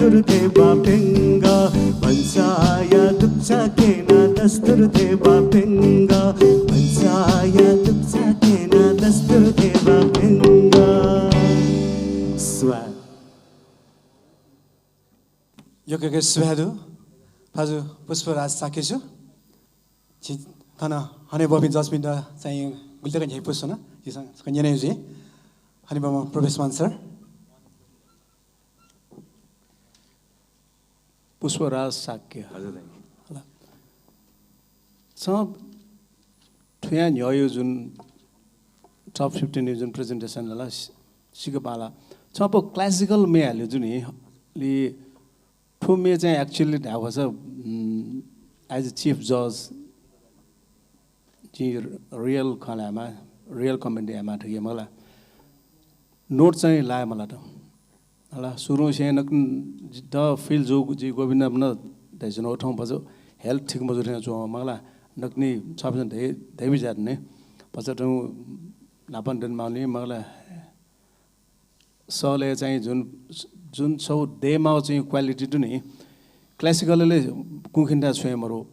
दस्तुर देवा प्यंग, भन्साया दुप्चा केना दस्तुर देवा प्यंग, भन्साया दुप्चा केना दस्तुर देवा प्यंग। स्वाहा। यक्व यक्व सुभाय् दु भाजु पुष्पराज शाक्यजु। झी थन हनेबहःपिं जजपिन्त चाहिँ गुलि तक न्ह्यइपुसे च्वन, झीसं छकः न्यने जुइ। हनेबहःम्ह प्रवेशमान सर। पुष्पराज शाक्य। हजुर दाइ। हला। छ थुया न्ह्यःयु जुन top fifteen यु जुन presentation हला सि-, सिक्क बांला। छ अप्वः classical म्ये हाले जुन हि, लि थ्व म्ये चाहिँ actually धायेगु खःसा, उम्, as a chief judge जिं real खँ ल्हायेमाः, real comedy यायेमाः धकाः मखु ला। Note चाहिँ लाये मलात। हला, सुरुंसे नकतिनि जितः feel जूगु, जि गोविन्द नं धयाच्वनागु थौं भचा health ठीक मजू थें च्वं मखु ला। नकतिनि छपिसं धयाबिज्यात नि। भचा थौं न्हापां दनेमाःगु नि मखु ला। सलय् चाहिँ जुन, जुन छगू दयेमाःगु चाहिँ quality दु नि, classical ले कुंखिन्थाय् छ्वये मरु।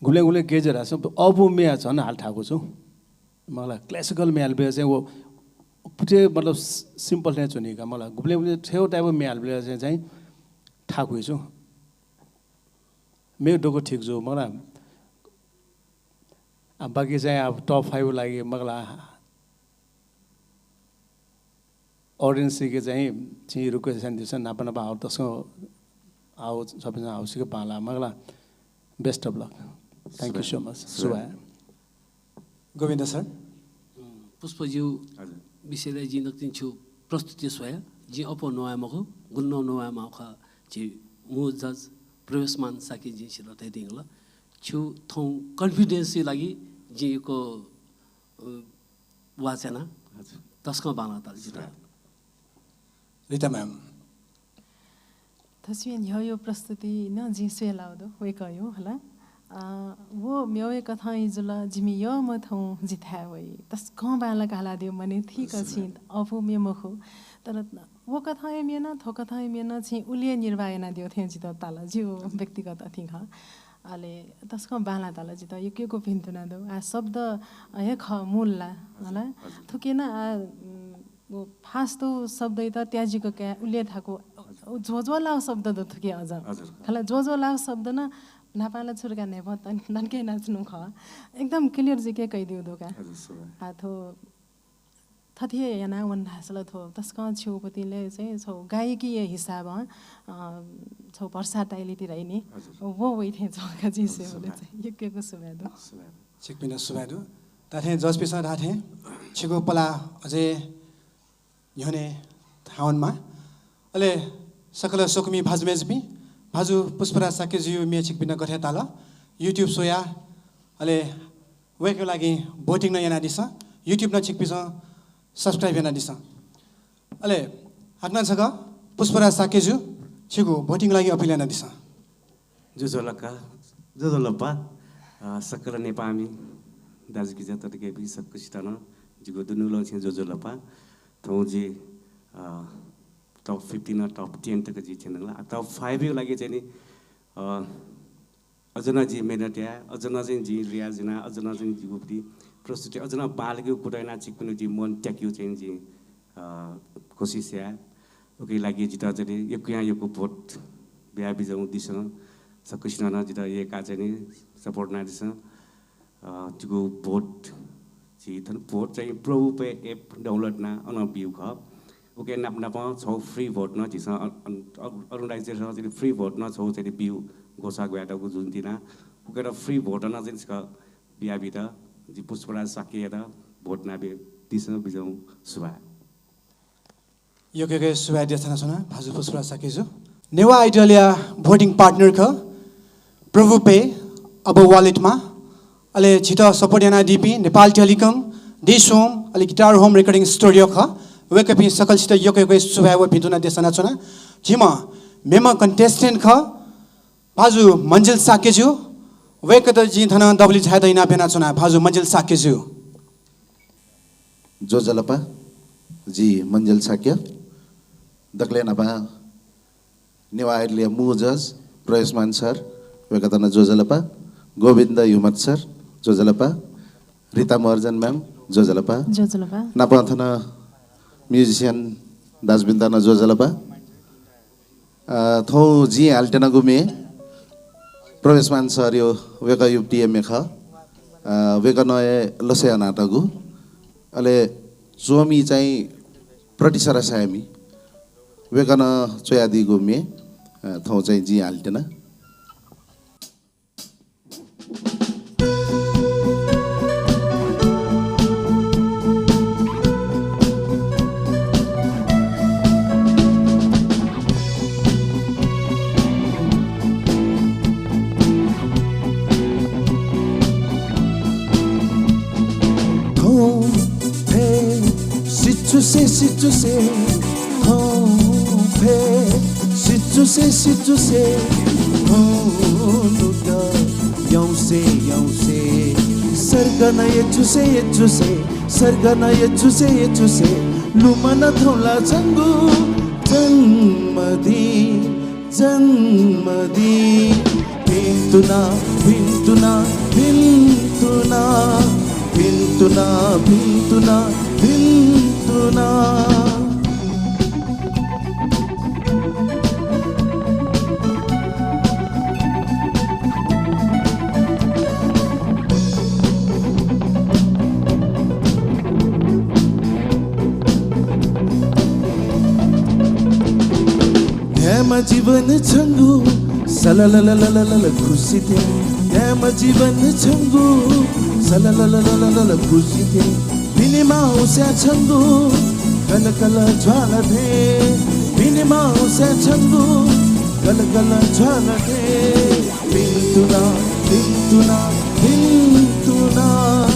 गुबलें गुबलें गय् जुइ धाःसा अःपु म्ये झन हाले थाकु छु। मखु ला, classical म्ये हालेबलय् चाहिँ व पुथे मतलब simple थें च्वनी का मखु ला। गुबलें गुबलें थ्व type म्ये हालेबलय् चाहिँ, चाहिँ थाकुइ छु। म्ये दक्व ठीक जू मखु ला। आ, बाकी चाहिँ अब top five लागि मखु ला। Audience के चाहिँ छिं request यानादिसँ, नापा नापा आउ तसकं आउ, छपिसं आउ सिक्क बांला मखु ला। Best of luck। Thank you so much। सुभाय्। गोविन्द सर। अँ, पुष्पज्यू हजुर। विषयलय् जिं नकतिनि छु प्रस्तुति स्वया, जिं अप्वः नवाये मखु, गुलि नं नवाये माःगु खः, झी मू judge प्रवेशमान शाक्यजुं जितः धयादिल। छु थौं confidence लागि जिं यक्व, अ, वाचना हजुर। तसकं बांलाः ताल जितः। स्वागत। रिता ma'am। थ्व स्वया न्ह्यःयु प्रस्तुति नं जिं स्वये लाःगु दु, वय्कःयु हला। अ, व मेगु कथंया जुल, जिमि यःम्ह थौं जिथाय् वइ। तसकं बांलाक हालादिल, मने थीक स्वागत। छिं अःपु म्ये मखु। तर व कथंया म्ये नं, थ्व कथंया म्ये नं छिं उलि हे निर्वाह यानादिल थें जितः ताल, जिगु व्यक्तिगत अथें खः। अले तसकं बांलाः ताल जितः, यक्व यक्व भिन्तुना दु। आ, शब्द हे खः मूल ला, हजुर, हला। हजुर। थुकी नं आ, उम्, व fast शब्दयात त्याजिक काये उलि हे थाकु, हजुर। ज्वःज्वःलाःगु शब्द दु थुकी अझ। हजुर। हला, ज्वःज्वःलाःगु शब्द नं न्हापां ला छुरुका न्हाय्पं तन-, तनके यानाच्वनागु खः। एकदम clear जुइके कयादिउ दु का। हजुर, स्वाभाविक। आ, थ्व थथे याना वन धाःसा ला थ्व तसकं छिगु पतिंलय् चाहिँ छगू गायकीया हिसाबं, अ, छगू versatilityयात नि, हजुर। व वइ थें च्वं का जिं हजुर, स्वयेबलय् चाहिँ। यक्व यक्व सुभाय् दु। सुभाय् दु। छिकपिन्त सुभाय् दु। धात्थें जजपिन्सं धात्थें छिगु पलाः अझै न्ह्यःने थाहां वनेमाः। अले सकल स्वकुमि भाजु मय्जुपिं, भाजु पुष्पराज शाक्यजुया म्ये छिकपिन्त गथे ताल, YouTube स्वयाः, अले वय्कःया लागि voting नं यानादिसँ, YouTube नं छिकपिन्सं subscribe यानादिसँ। अले हाकनं छकः पुष्पराज शाक्यजु, छिगु voting लागि appeal यानादिसँ। ज्वजलपा, ज्वजलपा, अ, सकल नेपाःमि दाजुकिजा तताकेहेँपिं सकसितं नं जिगु दुनुगलंनिसें ज्वजलपा। थौं जि, अ, top fifteen नं top ten तक जि थ्यन ला। Top five या लागि चाहिँ नि, अ, अझ नं जिं मेहनत याये, अझ नं चाहिँ जिं रियाज याना, अझ नं चाहिँ जिगु प्रस्तुति अझ नं बांलाकेगु कुतः याना छिकपिनिगु जिं मन त्याकेगु चाहिँ जिं, अ, कोसिस याये। उकिया लागि जितः चाहिँ नि यक्वयां यक्व vote बियाबिज्याहुँ दिसँ। सकसिनं नं जितः यय्काः चाहिँ नि support यानादिसँ। अ, जिगु vote, जि थन vote चाहिँ प्रभु पे app download याना अन ब्यूगु खः। उकिया नाप नापं छगू free vote नं झीसं अन, अन, अन, organizerसं चाहिँ नि free vote नं छगू चाहिँ नि ब्यू ग्वसाः ग्वयातःगु जुल तिनि। उकियात free vote नं चाहिँ नि छकः बियाबित, जि पुष्पराज शाक्ययात vote यानाबियादिसँ, बिज्याहुँ, सुभाय्। यक्व यक्व सुभाय् देछानाच्वना भाजु पुष्पराज शाक्यजु। नेवाः Idolया voting partner खः प्रभु पे, अब walletमा, अले झीत support यानादीपिं नेपाल टेलिकम, डिश होम, अले गिटार होम recording studio खः। वय्कःपिं सकलसित यक्व यक्व सुभाय् व भिन्तुना देछानाच्वना। झीम्ह मेम्ह contestant खः भाजु मन्जिल शाक्यजु, वय्कःयात जिं थन दबुली झायेत इनाप यानाच्वना, भाजु मन्जिल शाक्यजु। ज्वजलपा, जि मन्जिल शाक्य। दकलय् न्हापां नेवाः Idol-या मू जज प्रवेशमान सर, वय्‌कःयात नं ज्वजलपा। गोविन्द युमत सर, ज्वजलपा। रिता महर्जन म्याम, ज्वजलपा। ज्वजलपा। नापं थन musician दाजुपिन्त नं ज्वजलपा। अ, थौं जिं हालेत्यनागु म्ये प्रवेशमान सरया, वय्‌कःया युवतिया म्ये खः। अ, वय्‌कलं हे लसय् हनातःगु। अले च्वमि चाहिँ प्रतिसरा साय्‌मि। वय्‌कलं च्वयादीगु म्ये, अ, थौं चाहिँ जिं हालेत्यना। थौं फय् सिचुसे सिचुसे, थौं फय् सिचुसे सिचुसे, थौं नुगः यौसे यौसे, सर्गनं यचुसे यचुसे, सर्गनं यचुसे यचुसे, लुमं नं थौं ला छंगु जन्मदिन, जन्मदिन। भिन्तुना, भिन्तुना, भिन्तुना, भिन्तुना, भिन्तुना, भिन्तुना। न्याम्ह जीवन छंगु सलललललल खुसी थें। न्याम्ह जीवन छंगु सलललललल खुसी थें। भिनेमाःसा छंगु कलकल ज्वाला थें। भिनेमाःसा छंगु कलकल ज्वाला थें। भिन्तुना, भिन्तुना, भिन्तुना,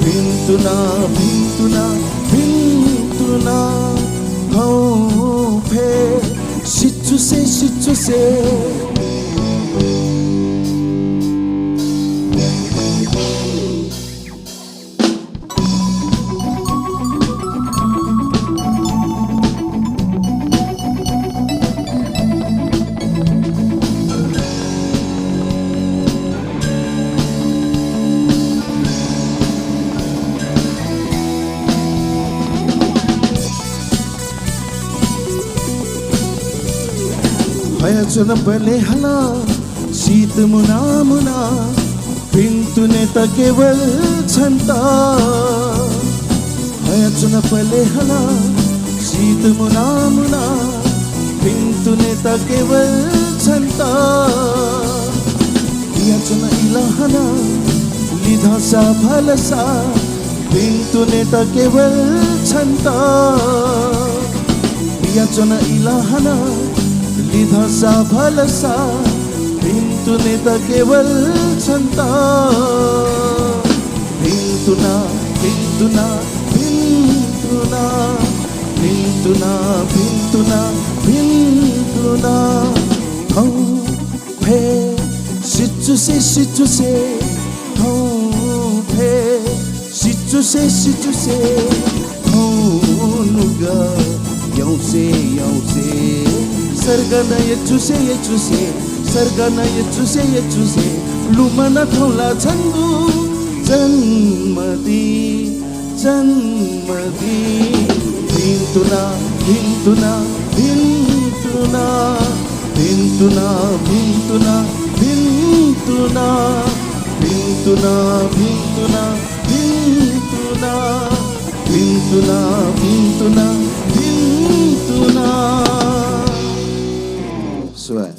भिन्तुना, भिन्तुना, भिन्तुना। थौं फय् सिचुसे सिचुसे। हयाच्वनाबलय् हानं शीत मुना मुना, भिन्तुनेत केवल छन्त। हयाच्वनाबलय् हानं शीत मुना मुना, भिन्तुनेत केवल छन्त। बियाच्वन इलः हानं लिधंसा भलसा, भिन्तुनेत केवल छन्त। बियाच्वन इलः हानं लिधंसा भलसा, भिन्तुनेत केवल छन्त। भिन्तुना, भिन्तुना, भिन्तुना, भिन्तुना, भिन्तुना, भिन्तुना। थौं फय् सिचुसे सिचुसे, थौं फय् सिचुसे सिचुसे, थौं नुगः यौसे यौसे, सर्गनं यचुसे यचुसे, सर्गनं यचुसे यचुसे, लुमं नं थौं ला छंगु जन्मदिन, जन्मदिन। भिन्तुना, भिन्तुना, भिन्तुना, भिन्तुना, भिन्तुना, भिन्तुना, भिन्तुना, भिन्तुना, भिन्तुना, भिन्तुना, भिन्तुना, भिन्तुना। सुभाय्।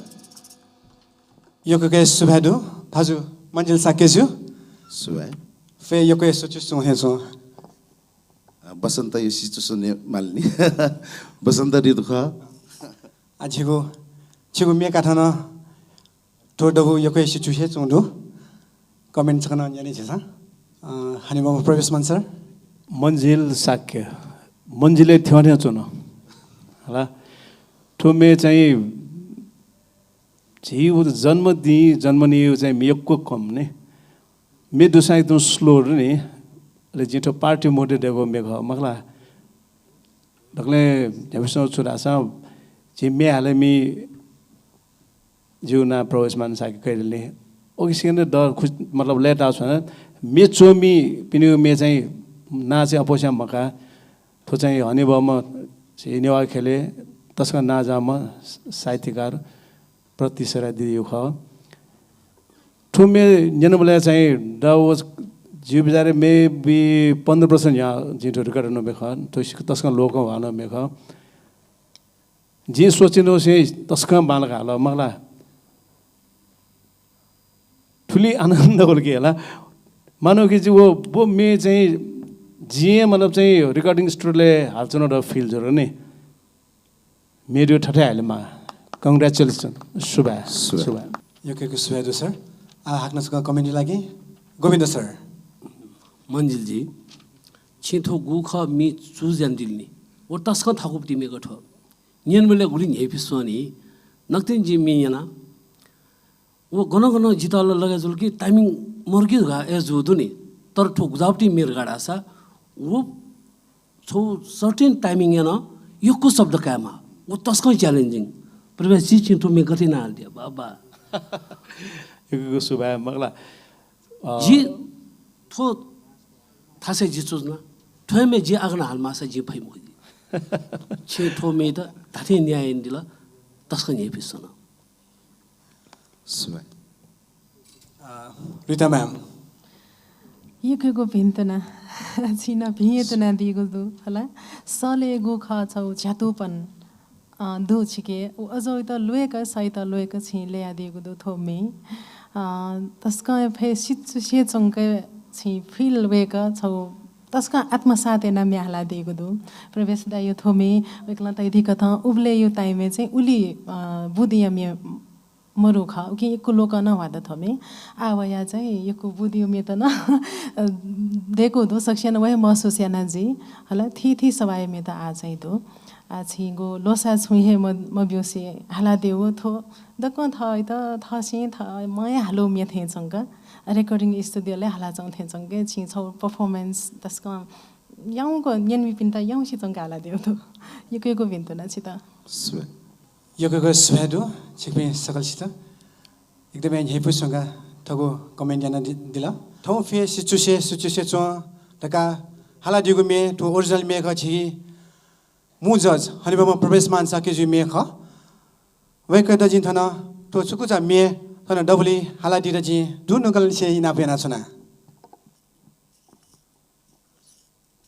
यक्व यक्व सुभाय् दु भाजु मन्जिल शाक्यजु। सुभाय्। फय् यक्व यक्व सिचुसे च्वं हे च्वं। अ, बसन्तया सिचुसे च्वने मालनि। बसन्त ऋतु खः। आ, झीगु, झीगु म्ये काथानं थ्व दबू यक्व यक्व सिचुसे च्वं दु। Comment छकः नं न्यने झीसं। अ, हनेबहःम्ह प्रवेशमान सर। मन्जिल शाक्य। मन्जिलय् थ्यंथें च्वन। हला। थ्व म्ये चाहिँ झी व जन्मदिन, जन्मदिन चाहिँ यक्व कम नि। म्ये दुसां एकदम slow दु नि। अले जिं थ्व party mode-य् दयेगु म्ये खः, मखु ला? दकलय् न्ह्याबलें छु धाःसा झी म्ये हालेमि जिगु नां प्रवेश मान शाक्य कैरेली। उकिसिनं द खुस मतलब लय्ताः छन मे च्वमिपिनिगु मे चाहिँ नां चाहिँ अप्वःस्यां मकाः। थ्व चाहिँ हनेबहःम्ह झी नेवाः ख्यलय् तसकं नांजाःम्ह साहित्यकार प्रतिसरा दिदीगु खः। थ्व मे न्यनाबलय् चाहिँ द व जिगु बिचारय् maybe पन्ध्र वर्ष न्ह्यः जिं थ्व record यानागु मे खः। थ्व सिक तसकं लोकंह्वाःगु मे खः। जिं सोचे नं स्यं तसकं बांलाक हाल मखुला। थुलि आनन्द वल कि हला। मानौं कि जि व, व मे चाहिँ जिं मतलब चाहिँ recording studio-लय् हालाच्वना द feel जुल नि। मेरु थथे हालेमा। Congratulations। सुभाय्। सुभाय्। सुभाय्। यक्व यक्व सुभाय् दु सर। आ, हाकनं छकः comment लागि गोविन्द सर। मन्जिल जी, छिं थ्व गु खः मे choose यानादिल नि। व तसकं थाकुगु ति मे खः थ्व। न्यनेबलय् गुलि न्ह्यइपुसे च्वं नि। नकतिनि जिं मे न्यना। व गन गन जितः ला लगे जुल कि timing मरु कि धकाः अय् जूगु दु नि। तर थ्व गुजाःगु ति मे धकाः धाःसा व छगू certain timing यानाः यक्व शब्द कायेमाः। व तसकं challenging। प्रवेश जी, छिं थ्व मे गथे यानाः हालादिया, बाबा। यक्व यक्व सुभाय् मखुला। अ, जि थ्व थासय् जि choose याना। थ्व हे मे जिं आः गनं हालेमाःसा जिं फइ मखु जि। छिं थ्व मे त धात्थें न्याय यानादिल, तसकं न्ह्यइपुसे च्वन। सुभाय्। अ, रिता ma'am। यक्व यक्व भिन्तुना। छिं नं भिं हे तुनादीगु दु, हला। सलय् गु खः छगू झ्यातुपन, अ, दु छिके। उ अजःयात ल्वय्क, सःयात ल्वय्क छिं ल्ययादीगु दु थ्व मे। अ, तसकं फय् सिचुसे च्वंक छिं feel वय्क छगू तसकं आत्मसात यानाः म्ये हालादीगु दु। प्रवेश दाइया थ्व मे वय्कलं धयादीकथं उबलय्या time-य् चाहिँ उलि, अ, बुदिंया मे मरु खः। उकिं यक्व लोकं नं ह्वात थ्व मे। आः वयाः चाहिँ यक्व बुदिंया मेत नं दय्कूगु दु, सकसिनं व हे महसुस याना जुइ। हला, थीथी सवाःया मेत आः चाहिँ दु। आः छिगु ल्वःसा छुं हे म-, मब्यूसे हालादीगु थ्व दक्वं थःत थःसिं थः मं हे हालू मे थें च्वंक, recording studio-लय् हालाच्वं थें च्वंक छिं छगू performance तसकं याउँक न्यनीपिन्त याउँसे च्वंक हालादीगु दु। यक्व यक्व भिन्तुना छित। सुभाय्। यक्व यक्व सुभाय् दु छिकपिं सकलसित। एकदमै न्ह्यइपुसे च्वंक थःगु comment यानादि-, दिल। थौं फय् सिचुसे, सिचुसे च्वं धकाः हालादीगु मे, थ्व original मे खः झी मू judge हनेबहःम्ह प्रवेश मान शाक्यजुया मे खः। वय्कःयात जिं थन थ्व छकूचा मे थन दबुलिइ हालादीत जिं दुनुगलंनिसें इनाप यानाच्वना।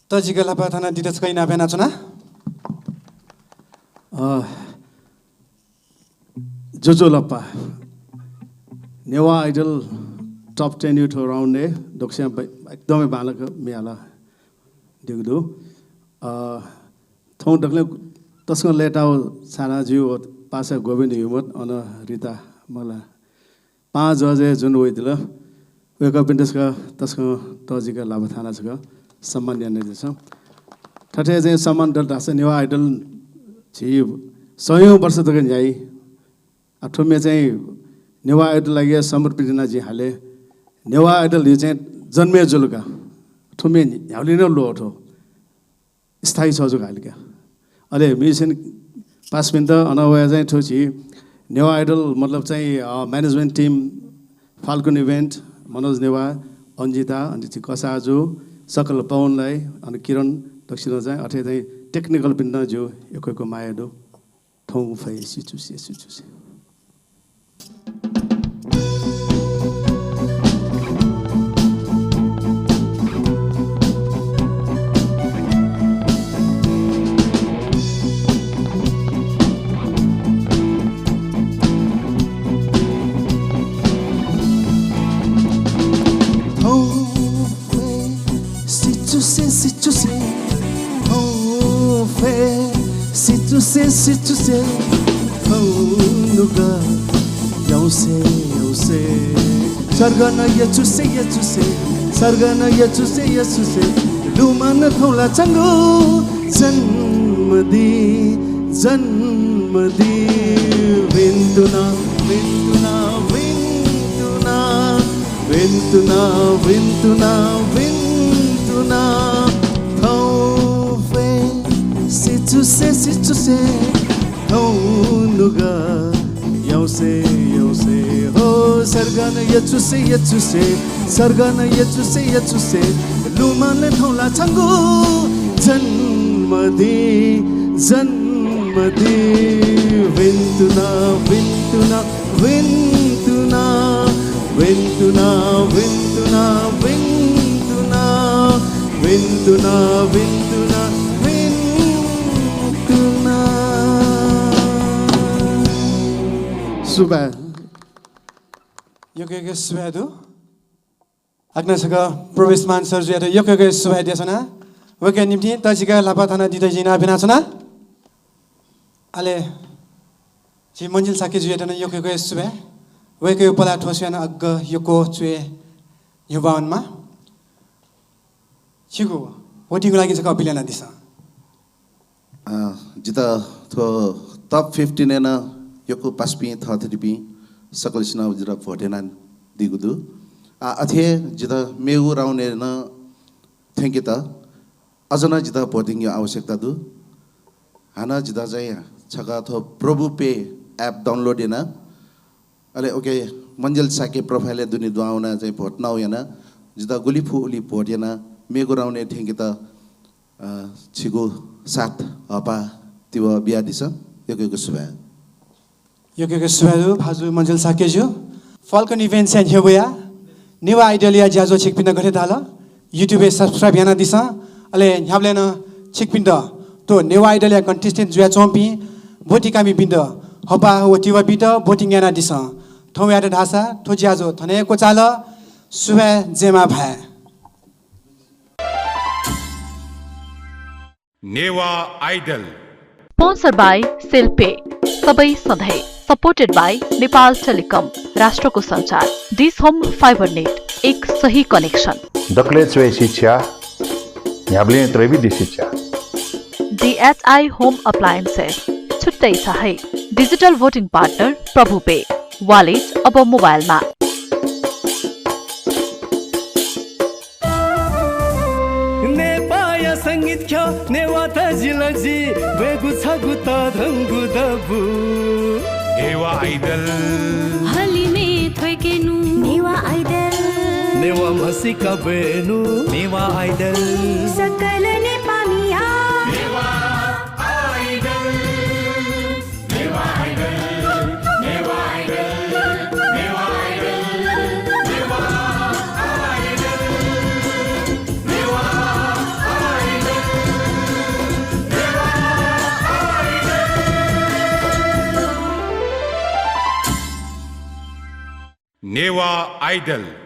तःजिक लापा थन दित छकः इनाप यानाच्वना। अ, ज्वजलपा। नेवाः Idol top ten-या थ्व round-य् दक्वसिनं ब-, एकदमै बांलाक म्ये हालादीगु दु। अ, थौं दकलय् तसकं लय्ताः छाय्धाःसा जिगु पासा गोविन्द युमत, अन रिता मखुला। पाँच judge जुन वइदिल, वय्कःपिन्त छकः तसकं तःजिक लापा थानाः छकः सम्मान यानादिसँ। थथे चाहिँ सम्मान दत धाःसा नेवाः Idol झी सयौँ वर्ष तक न्ह्याइ। आ, थ्व मे चाहिँ नेवाः Idol लागि समर्पित यानाः जिं हाले। नेवाः Idol धइगु चाहिँ जन्म हे जुल का। थ्व मे न्ह्याबलें नं ल्वः थ्व। स्थायी छगू जक हाले का। अले musician पासापिन्त अन वया चाहिँ थ्व झी नेवाः Idol मतलब चाहिँ, अ, management team, Falcon Event, Manoj नेवाः, अन्जिता, अनि झी कसाःजु, सकल पवन दाइ, अनि किरण दक्वसिनं चाहिँ अथे चाहिँ technical-पिन्त ज्यू यक्व यक्व माया दु। थौं फय् सिचुसे, सिचुसे। थौं फय् सिचुसे, सिचुसे। थौं फय् सिचुसे, सिचुसे। थौं नुगः याउँसे, याउँसे। सर्गनं यचुसे, यचुसे। सर्गनं यचुसे, यचुसे। लुमं थौं लाःच्वंगु जन्मदिन, जन्मदिन। भिन्तुना, भिन्तुना, भिन्तुना। भिन्तुना, भिन्तुना, भिन्तुना। थौं फय् सिचुसे, सिचुसे। थौं नुगः यौसे, यौसे, हो, सर्गन यचुसे, यचुसे, सर्गन यचुसे, यचुसे, लुमन थौला छंगु जन्मदि, जन्मदि, विन्तुना, विन्तुना, विन्तुना, विन्तुना, विन्तुना, विन्तुना, विन्तुना, विन्तुना, विन्तुना। सुभाय्। यक्व यक्व सुभाय् दु। हाकनं छकः प्रवेशमान सरजुयात यक्व यक्व सुभाय् देछाना। वय्कःया निंतिं तःजिक लापा थानादीत जिं इनाप यानाच्वना। अले झी मन्जिल शाक्यजुयात नं यक्व यक्व सुभाय्। वय्कःया पलाः थ्व स्वयाः नं अग्ग यक्व च्वय् न्ह्यब्वः वनेमाः। छिगु voting-या लागिं छकः appeal यानादिसँ। अ, जितः थ्व top fifteen-य् नं यक्व पासापिं थःथितिपिं सकलसिनं जितः vote यानादीगु दु। आ, अथे हे जितः मेगु round-य् नं थ्यंकेत अझ नं जितः voting-या आवश्यकता दु। हानं जितः चाहिँ छकः थ्व प्रभु Pay app download याना, अले OK, मन्जिल शाक्य profile-य् दुने दुहां वनाः चाहिँ vote नं याना, जितः गुलि फु उलि vote याना, मेगु round-य् थ्यंकेत, अ, छिगु साथ हःपाः तिबः बियादिसँ। यक्व यक्व सुभाय्। यक्व यक्व सुभाय् दु भाजु मन्जिल शाक्यजु। Falcon Events-या न्ह्यब्वया नेवाः Idol-या ज्याझ्वः छिकपिन्त गथे दाल? YouTube-य् subscribe यानादिसँ। अले न्ह्याबलें नं छिकपिन्त थ्व नेवाः Idol-या contestant जुयाच्वंपिं ब्वतिकामिपिन्त हःपाः व तिबः बीत voting यानादिसँ। थौंयात धाःसा थ्व ज्याझ्वः थन हे क्वचाल। सुभाय्, जय मां भाय्। Newah Idol। Sponsor by cell पे, सबै सधैँ। Supported by नेपाल टेलिकम, राष्ट्रको सञ्चार। डिस होम फाइबर नेट, एक सही connection। दकलय् च्वय् शिक्षा, न्ह्याबलें त्रयेबी दि शिक्षा। DHI Home Appliances, छुट्टै छ है। Digital voting partner प्रभु पे, wallet अब मोबाइलमा। नेपाःया संगीत ख्यः नेवाः तजिलजि ब्वयेगु छगू तःधंगु दबू। नेवाः Idol। हलिमय् थ्वय्केनु। नेवाः Idol। नेवाः म्हसीका ब्वयेनु। नेवाः Idol। सकल नेपाःमिया। नेवाः Idol। नेवाः Idol।